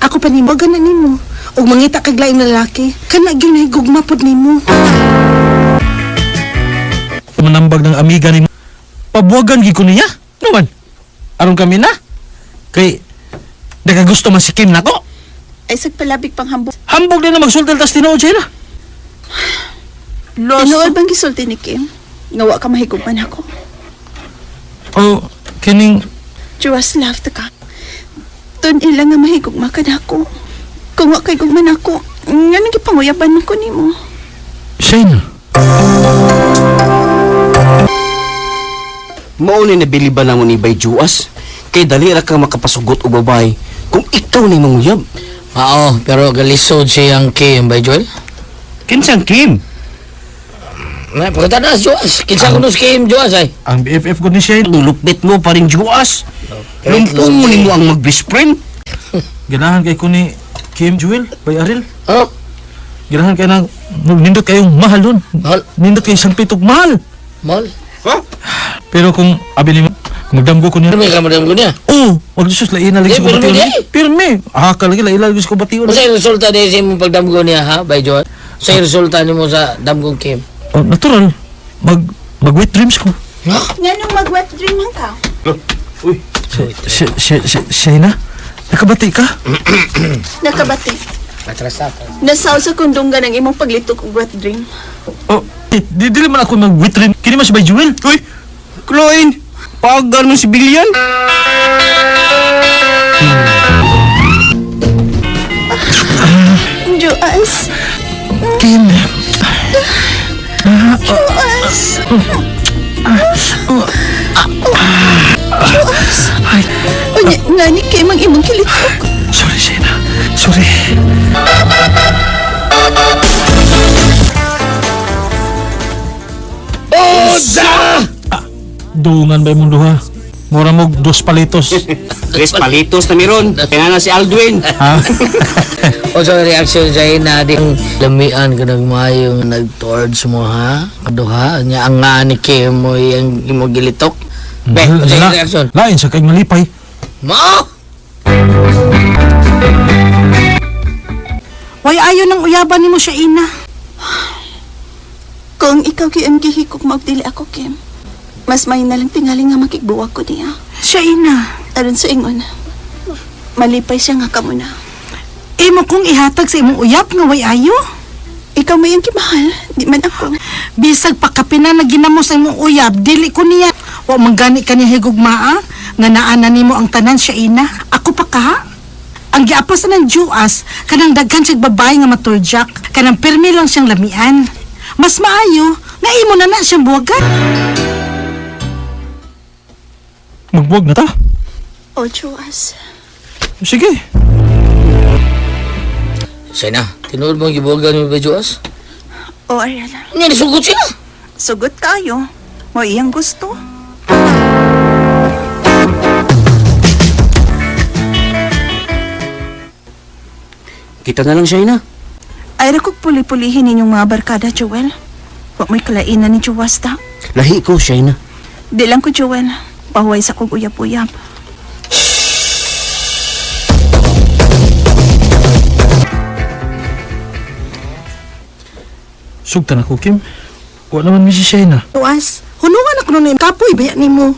Ako pa nimo, gana nimo. Ug mangita kag laing lalaki, kana gyud nahigugma pod nimo. Manambag ng amiga ni Pabuwagan gid ko niya. Ano man? Aron kami na. Kay nagagusto man si Kim nako. Ay sagpalabig pang hambog. Hambog na na magsultal tas tinuod siya na. Tinuod bang gisulti ni Kim? Nga wa ka mahigugman ako. Oh, kining Juas love ta ka. Tun ila nga mahigugma ka nako. Kung wa kay gugman ako, nga nang gipanguyaban man ko nimo. Shane. Mao ni nabiliban namo ni Bay Juas. Kay dali ra ka makapasugot og babae kung ikaw ni manguyab. Mao, pero galisod siyang Kim ba Joel? Kinsang Kim? Na, pagkatana si Joas. Kinsa kuno si Kim Joas ay. Ang BFF ko ni Shane. Lupit mo pa rin Juas. Lumpong mo nimo ang mag-best friend. Ganahan kay ko ni Kim Jewel, Bay Aril. Oh, Ganahan kay nang nindot kayong mahal nun. Mahal. Nindot kay isang pitog mahal. Mahal. Pero kung abi ni kung magdamgo ko niya. Pirmi ka madam ko niya. Oh, wag Jesus lain na lagi Eh, sa pirmi kubation. niya eh. Pirmi. Ah, kalagi lain lagi sa kubation. Unsay resulta ni sa imong pagdamgo niya ha, Bay Joel? Unsay resulta nimo sa damgong Kim? Oh, natural. Mag mag wet dreams ko. Nga nung mag-wet dream man ka. Shayna, nakabati ka? Nakabati. Atras na. Nasaw sa kundunggan ang imong paglitok og wet dream. Oh, eh, di dili man ako mag wet dream. Kini man si Bay Jewel. Uy, Chloe, pagar mo si Billion. Joas, Kim. Joas. Joas. Ay, Unya, nga ni Kim ang imong kilitok. sorry Shayna. Sorry. Oda! Dungan ba imong duha? Mura mo dos palitos. Tres palitos na meron. Kaya na si Aldwin. Ha? O sa reaction sa ina ding lamian ka nagmayo nga nag-towards mo ha? Kaduha nya ang nga ni Kim mo yang imo gilitok. Be, unsa La- reaction? Lain sa kay malipay. Mao! Way ayo nang uyaban nimo siya ina. Kung ikaw kay ang gihikog magdili ako, Kim. Mas may nalang tingali nga makigbuwag ko niya. Siya ina. Aron sa ingon, malipay siya nga kamo na. Imo kong ihatag sa imong uyab nga way ayo. Ikaw may ang kimahal, di man ako. Bisag pakapina na ginamo sa imong uyab, dili ko niya. Wa man gani kaniya higugmaa nga naa na nimo ang tanan siya ina. Ako pa ka. Ang giapas na ng Juas, kanang daghan siyang babae nga maturjak, kanang pirmi lang siyang lamian. Mas maayo nga imo na na siyang buwagan. Magbuwag na ta. O, Joas. Sige. Say na, tinuod mo ang gibuwagan mo ba Joas? O, Ariel. Nya nisugot siya. Sugot kayo. Mo iyang gusto. Kita na lang Shayna. Ay ra kog puli-pulihin ninyong mga barkada, Joel. Wa mo'y kalainan ni Joas ta. Lahi ko, Shayna. Di lang ko, Joel. Pahuway sa kong uyab-uyab. Sugtan ako, Kim. Wa naman mi si Shayna. Juas, hunungan ako nun kapoy baya nimo.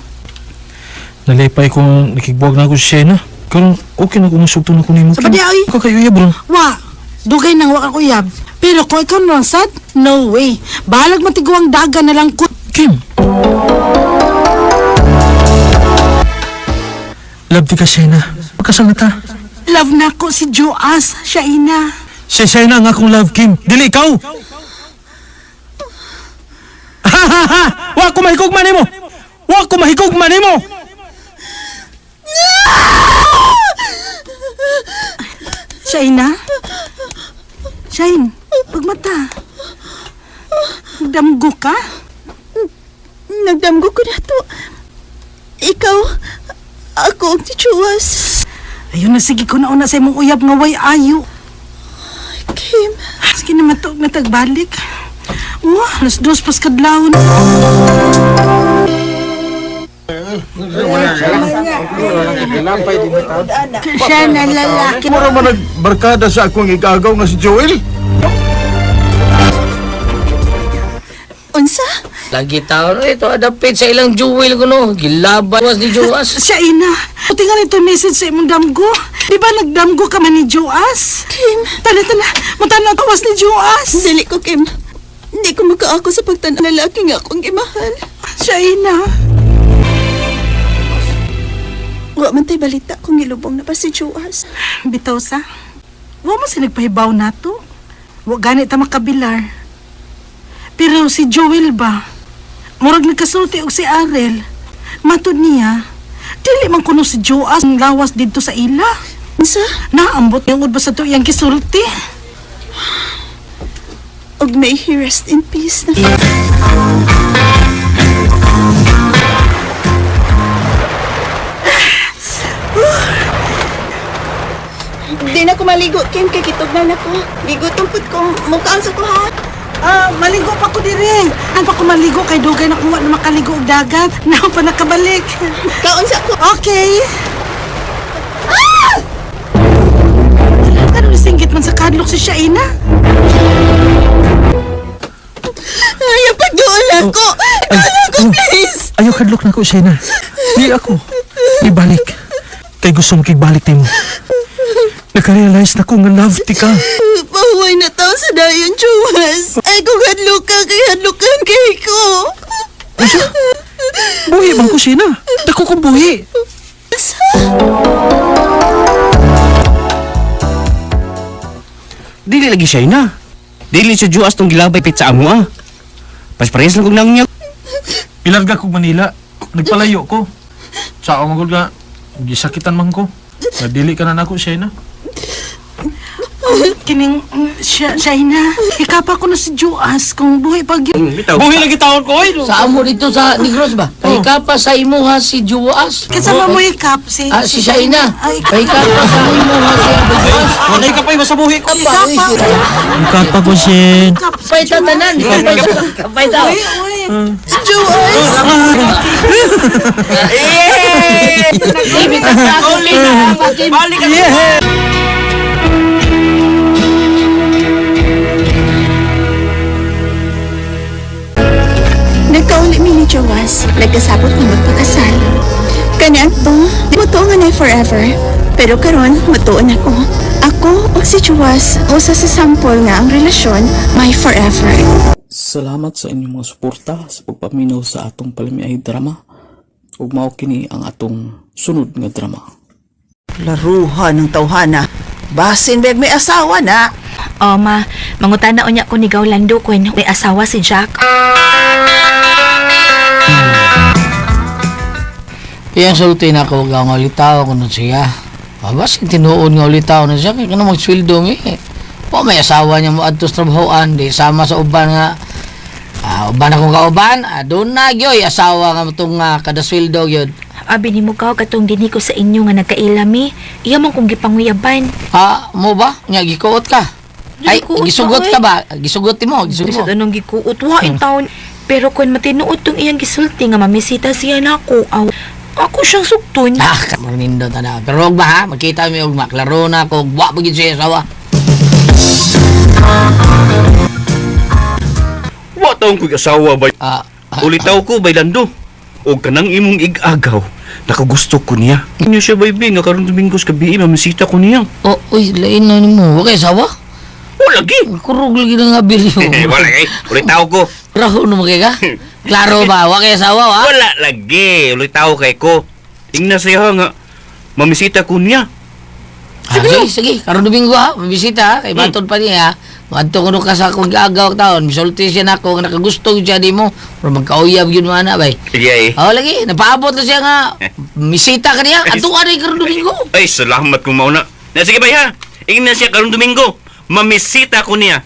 Nalipay kung nakigbuwag na ako si Shayna. Karon okay na kung sugton ako nimo. Sa badi, ay. Ikaw kay uyab ron. Wa, dugay nang wa kang uyab. Pero kung ikaw na lang sad, no way. Balag matiguang daga na lang ko. Kim. Love di ka, Shayna. Pagkasal na ta. Love na ko si Joas, siya ina. Si Shayna ang akong love, Kim. Dili ikaw. Ha ha ha! Wa ko mahigugma nimo. Wa ko mahigugma nimo. Shaina? Shane, pagmata. Nagdamgo ka? Nagdamgo ko na to. Ikaw, ako ang si Joas. Ayun na, sige ko na una sa imong uyab nga way ayo. Kim, Sige na matuog na tagbalik. Oh, 2:00 pas kadlawon. Siya na lalaki. Mura man nagbarkada sa akong igagaw nga si Joel. Unsa? Lagi taon ito adapit sa ilang jewel ko no. Gilaban was ni Joas. Siya ina. Puti nga nito message sa imong damgo. Di ba nagdamgo ka man ni Joas? Kim. Tala, tala. Matanaw tawas ni Joas. Dili ko, Kim. Hindi ko makaako sa pagtan lalaki nga akong gimahal. Siya ina. Wa man tay balita kung gilubong na pa si Joas. Bitaw sa. Wa mo si nagpahibaw nato. Wa gani ta makabilar. Pero si Joel ba? Murag nagkasulti og si Arel. Matod niya, dili man kuno si Joas ang lawas didto sa ila. Unsa? Naambot yung ba sa to iyang gisulti? Og may he rest in peace na. Di na ko maligo, Kim, kay kitugnan ako. Ligo tungkod ko. Mukhaan sa ko, ha? Ah, maligo pa ko dire. Ang pa ko maligo kay dugay na kung wa na makaligo og dagat. Naon pa nakabalik. Kaon sa ko. Okay. Ah! Ano singgit man sa kadlok si Shaina? Ay, pagduol ako. Duol ako, please. Ayaw kadlok na ko, Shayna. Di ako. Ibalik. Kay gusto mo kigbalik nimo. Nakarealize na ko nga love ti ka. Pahuway na tao sa dayon, Joas. Ay, kung hadlok ka, kay hadlokan kay ko. Buhi man ko, Shayna. Dako kong buhi. Dili lagi siya na. Dili siya Joas tong gilabay pit sa amo ah. Pas parehas lang kong nangnya. Ilarga kog Manila. Nagpalayo ko. Sa ako magod nga, gisakitan man ko. Nadili ka na nako, Shayna. Kining Shaina, ikapa ko na si Joas kung buhi pag yun. Buhi lagi taon ko, oy! Sa amo dito sa Negros ba? Kay ka pa sa imuha si Joas. Kasama mo ikap si Ah, si Shaina. Ay, Kay ka pa sa imuha si Joas. Walay ka pa, iba sa buhi ko. Ikapa. Ikapa ko, Shin. Kapay ta tanan. Kapay ta. Uy, uy. Joas! Balik ka. Nagkauli mi ni Joas. Nagkasabot ni magpakasal. Kani adto, mutuo nga na forever. Pero karon mutuo na ko. Ako ug si Joas usa sa sample nga ang relasyon my forever. Salamat sa inyong mga suporta sa pagpaminaw sa atong palamiay drama ug mao kini ang atong sunod nga drama. Laruhan ng tawhana. Basin beg may asawa na. O ma, mangutana unya ko ni Gaulando kun may asawa si Jack. Iyang sulti na ako nga ulitaw ko nun siya. Mabas tinuod nga ulitaw na siya kay kanang magsweldo mi. Wa may asawa niya mo adto sa trabahoan di sama sa uban nga uban akong kauban, doon na gyoy asawa nga motong kada sweldo gyud. Abi nimo ka katong dinhi ko sa inyo nga nagkaila mi. Iya man kong gipanguyaban. Ah, mo ba? Nya gikuot ka. Ay, Gikuot gisugot ka, ka ba? Gisugot mo, gisugot mo. Bisag anong gikuot wa in taon. Pero kun matinuod tong iyang gisulti nga mamisita siya nako, aw ako siyang sugton. Ah, kamanindo ta na. Pero ugma ha, makita mi ugma, klaro na ko, wa pa gyud siya asawa. Wa taong ko'y asawa bay. Ah, Ulitaw ko bay Lando. Og kanang imong igagaw. Nakagusto ko niya. Inyo siya bay nga karon Domingos gabi mamisita ko niya. Oh, uy, lain na nimo. Wa kay asawa? O lagi. Kurog lagi na nga bilyo. Wala kay. Ulitaw ko. Raho no kay ka? Klaro ba? Wa kay asawa wa? Wala lagi. Ulitaw kay ko. Ingna siya nga mamisita ko niya. Ah, sige, sige. Karon Domingo ha, mabisita ha. Kay matod pa niya ha. Madto kuno ka sa akong giagaw taon. Misulti siya nako nga nakagusto gyud siya nimo. Pero magkauyab gyud mo ana bay. Sige eh. Oh, lagi, napaabot na siya nga. Misita ka niya. Ato ka rin karon Domingo. Ay, salamat kung mauna. Na sige bay ha. Ingna siya karon Domingo. Mamisita ko niya.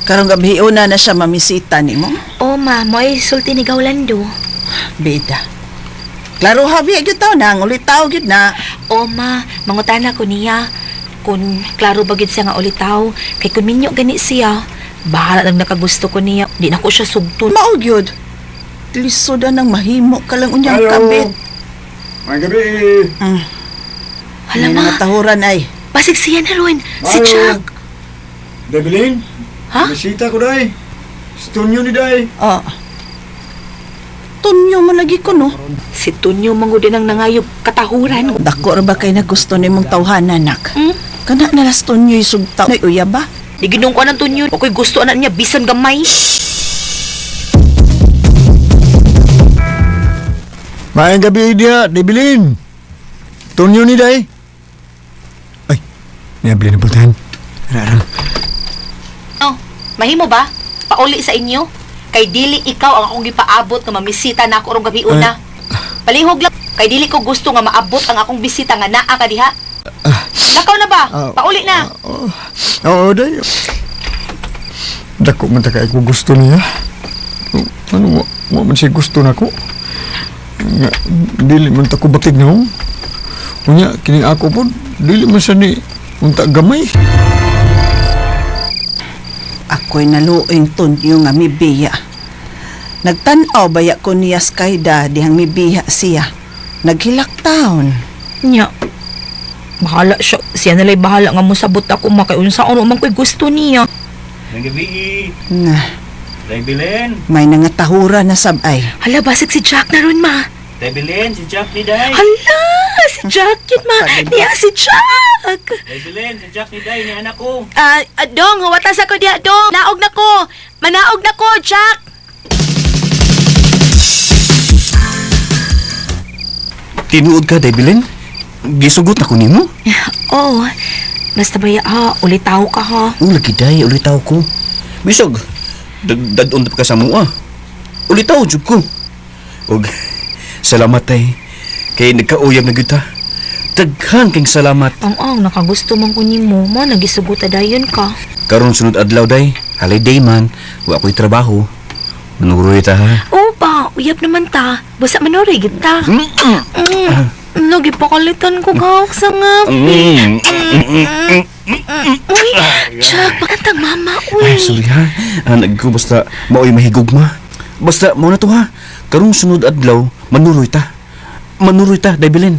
Karong gabi una na siya mamisita nimo. O ma, mo'y sulti ni Gaulando. Bida. Klaro habi gyud taw na, ang ulitaw gyud na. O ma, mangutana ko niya kung klaro ba gyud siya nga ulitaw kay kun minyo gani siya. Bahala nang nakagusto ko niya. Di na ko siya sugton. Mao gyud. Lisoda nang mahimo ka lang unyang Ayo. kabit. May gabi. Hala May ma, mga tahuran ay. basig siya na ron. Si Ayo. Jack. Debilin? Ha? Bisita ko, day. Si Tonyo ni day. Ah. Tunyo man lagi ko no. Si Tunyo manggod din ang nangayog katahuran. Dako ra ba kay nagusto nimong tawhana nak? Hmm? Kana na las tunyo sugta. Nay uya ba? Di ginong ko ng Tunyo. Ako'y gusto anak niya bisan gamay. Maayong gabi diya, Debilin. Tonyo ni day. Ay, niabli na pultahan. Ara, ara. Oh, mahimo ba? Pauli sa inyo? Kay dili ikaw ang akong gipaabot nga mamisita na ako rong gabi una. Palihog lang. Kay dili ko gusto nga maabot ang akong bisita nga naa ka diha. Lakaw na ba? Pauli na. Oo, day. Dako man ta kay ko gusto niya. Ano, wa man siya gusto nako. Nga, dili man ta ko batig na. Unya, kining ako po, dili man siya ni unta gamay. Ako'y naluoing tunyo nga mibiya. Nagtan-aw baya ko niya sa dihang mibiya siya. Naghilak taon. Nya. Bahala siya. Siya nala'y bahala nga mosabot ako makay unsa ano man ko'y gusto niya. Na, Debilin! may nangatahura na sabay. Hala, basig si Jack na ron, ma. Debilin, si Jack ni Day! Hala, si Jack yun, ma. Niya si Jack. Debilin, si Jack ni Day, ni anak ko! Ah, dong, huwatas ako diha, dong. Naog na ko. Manaog na ko, Jack. Tinuod ka, Debilin? Gisugot na ko nimo? Oh, basta ba ha, ulitaw ka ha. Oh, lagi day, ulitaw ko. Bisag, dadon pa ka sa mua. Ulitaw, jud ko. Og, salamat tay. Kay nagkauyab na gyud ta. Daghan kang salamat. Ang ang, nakagusto man ko nimo mo, nagisugot dayon ka. Karon sunod adlaw day, holiday man, wa ko'y trabaho. Manuroy ta ha. Oo ba, uyab naman ta. Basta manuroy gid ta. Mm. Nagipakalitan ko gawak sa ngapi. Uy, Jack, bakit ang mama, uy? Ay, sorry ha. Ah, ko basta maoy mahigugma. Basta mao na to ha. Karong sunod adlaw, manuroy ta. Manuroy ta, Daybilin.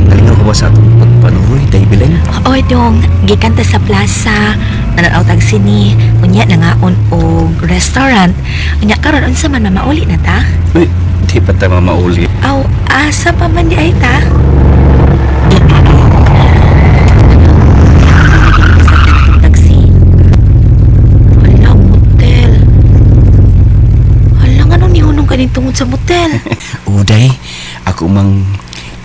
Nalingaw ka ba sa atong pagpanuroy, Daybilin? Oy, dong, gikan ta sa plaza, nananaw tag sini, unya nangaon og restaurant. Unya karon unsa man mamauli na ta? Uy, di pa ta mamauli. Aw, asa pa man di ay ta? Taxi. Hala, motel. Hala, nga nung nihunong ka tungod sa motel? Uday, ako mang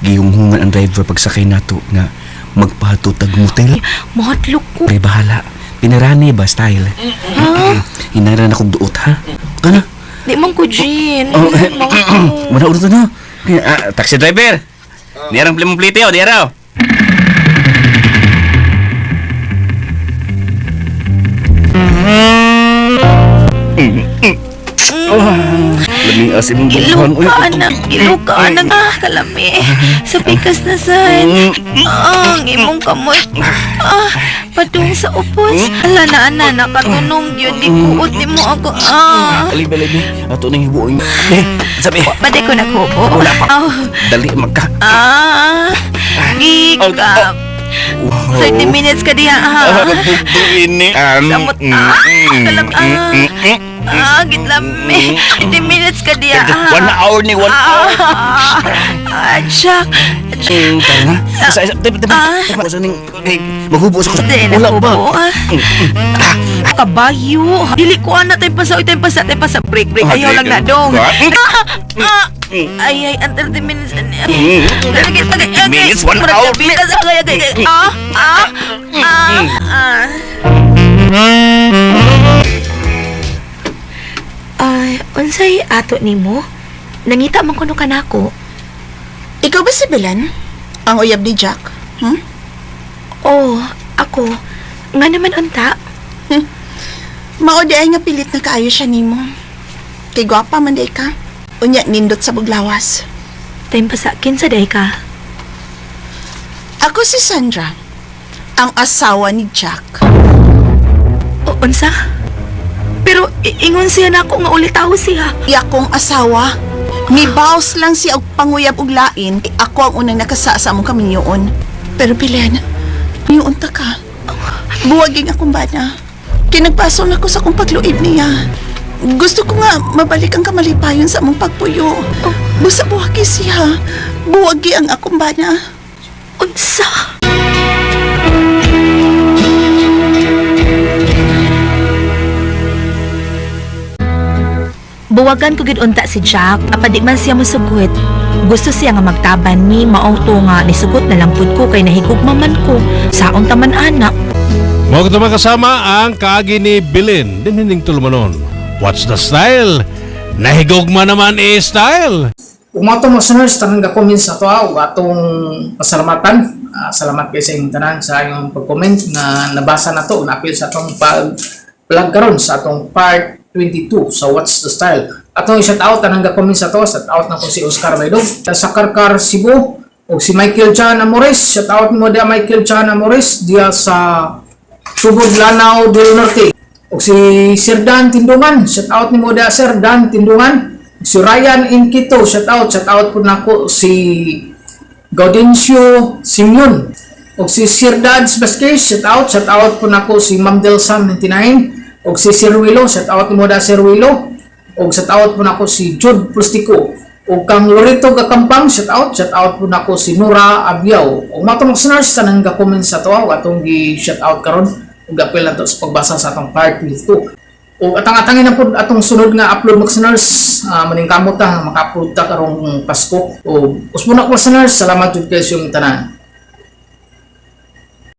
gihunghungan ang driver pagsakay nato nga magpahatutag motel. Mahadlok ko. Pre, bahala. Pinarani ba style? Ha? Hinaran akong duot ha. Kana? Di man ko, Jean. Oh, Di man ko. Mana ulo na. Ah, taxi driver. Niarang mong plite oh, niaraw. Laming asim mong bughan. Ilo ka, anak. Ilo ka, anak. Ah, kalami. Sa pikas na sad. Ah, ang imong kamot. Ah, padung sa upos. Ala na, ana, nakatunong yun. Gikuot ni mo ako. Ah. Ali, bali, Ato nang hibuoy. Eh, sabi. Pwede ko nakubo. Wala pa. Oh. Dali, magka. Ah, gikap. 30 minutes ka diha, ha? Ini. Samot, ah, kalam, ah. Ah, gitlami. 30 minutes ka diha, ah. 1 hour ni, 1 hour. Ah, Jack. Tara na. Isa, isa. Tipa, tipa. Tipa. Sa ning, okay, maghubo sa Di, Wala ba? nakubo, ah. Kabayo. Dili ko ana tayo pasa, tayo pasa, tayo pasa. Break, break. Ah, Ayaw lang na, dong. Ah. Ah, ah. Ay, ay, ang 30 minutes. Ay, ay, Minutes, 1 hour. Ay, ay, ay, ah, ah, ah, ah. Ay, unsay ato nimo? Nangita man kuno kanako. Ikaw ba si Belen? Ang uyab ni Jack? Hmm? Oh, ako. Nga naman unta. Mao di ay nga pilit na kaayo siya nimo. Kay gwapa man di ka. Unya nindot sa buglawas. Time pa sa kinsa day ka. Ako si Sandra. Ang asawa ni Jack. O, unsa? Pero ingon siya na ako nga ulitaw siya. Iyakong asawa. Nibaws lang siya og panguyab og lain. Ako ang unang nakasa sa among kaminyoon. Pero Belen, miyoon ta ka. Buwaging akong bana. Kinagpaso na ko sa akong pagluib niya. Gusto ko nga mabalik ang kamalipayon sa among pagpuyo. Busa buwagi siya. Buwagi ang akong bana. Unsa? Buwagan ko gid unta si Jack, apan di man siya mosugot. Gusto siya nga magtaban ni maong to nga nisugot na lang pud ko kay nahigugma man ko. Saon ta man ana. Mao kato mga kasama ang kaagi ni Bilin dinhining tulumanon. What's the style? Nahigugma naman eh style. Ug mao to mga listeners, tanang ga-comment sa ato ug atong pasalamatan. Ah, salamat kay sa inyong tanan sa inyong pag-comment nga nabasa na to, naapil sa atong pag vlog karon sa atong part 22 sa What's the Style. Atong i-shout out tanang ga-comment sa ato, shout out na ko si Oscar Maydog sa Karkar Cebu ug si Michael Chan Amores, shout out mo dia Michael Chan Amores diya sa Tubod Lanao del Norte. O si Sir Dan Tindungan, shout out ni mo dia Sir Dan Tindungan. Si Ryan Inquito, shout out po nako si Gaudencio Simeon. O si Sir Dan Vasquez, shout out po nako si Ma'am Delsan 99. O si Sir Willow, shout out ni mo dia Sir Willow. O shout out po nako si Jude Prustico. O kang Loreto Gakampang, shout out po nako si Nora Abiyaw. O mga tumong listeners, tanang ga-comment sa to, atong gi-shout out karon ug apil na to sa pagbasa sa atong part 22. O atang-atangin na po atong sunod nga upload mga listeners, maningkamot ta maka-upload ta karong Pasko. O usbon na ko listeners, salamat jud kayo sa inyong tanan.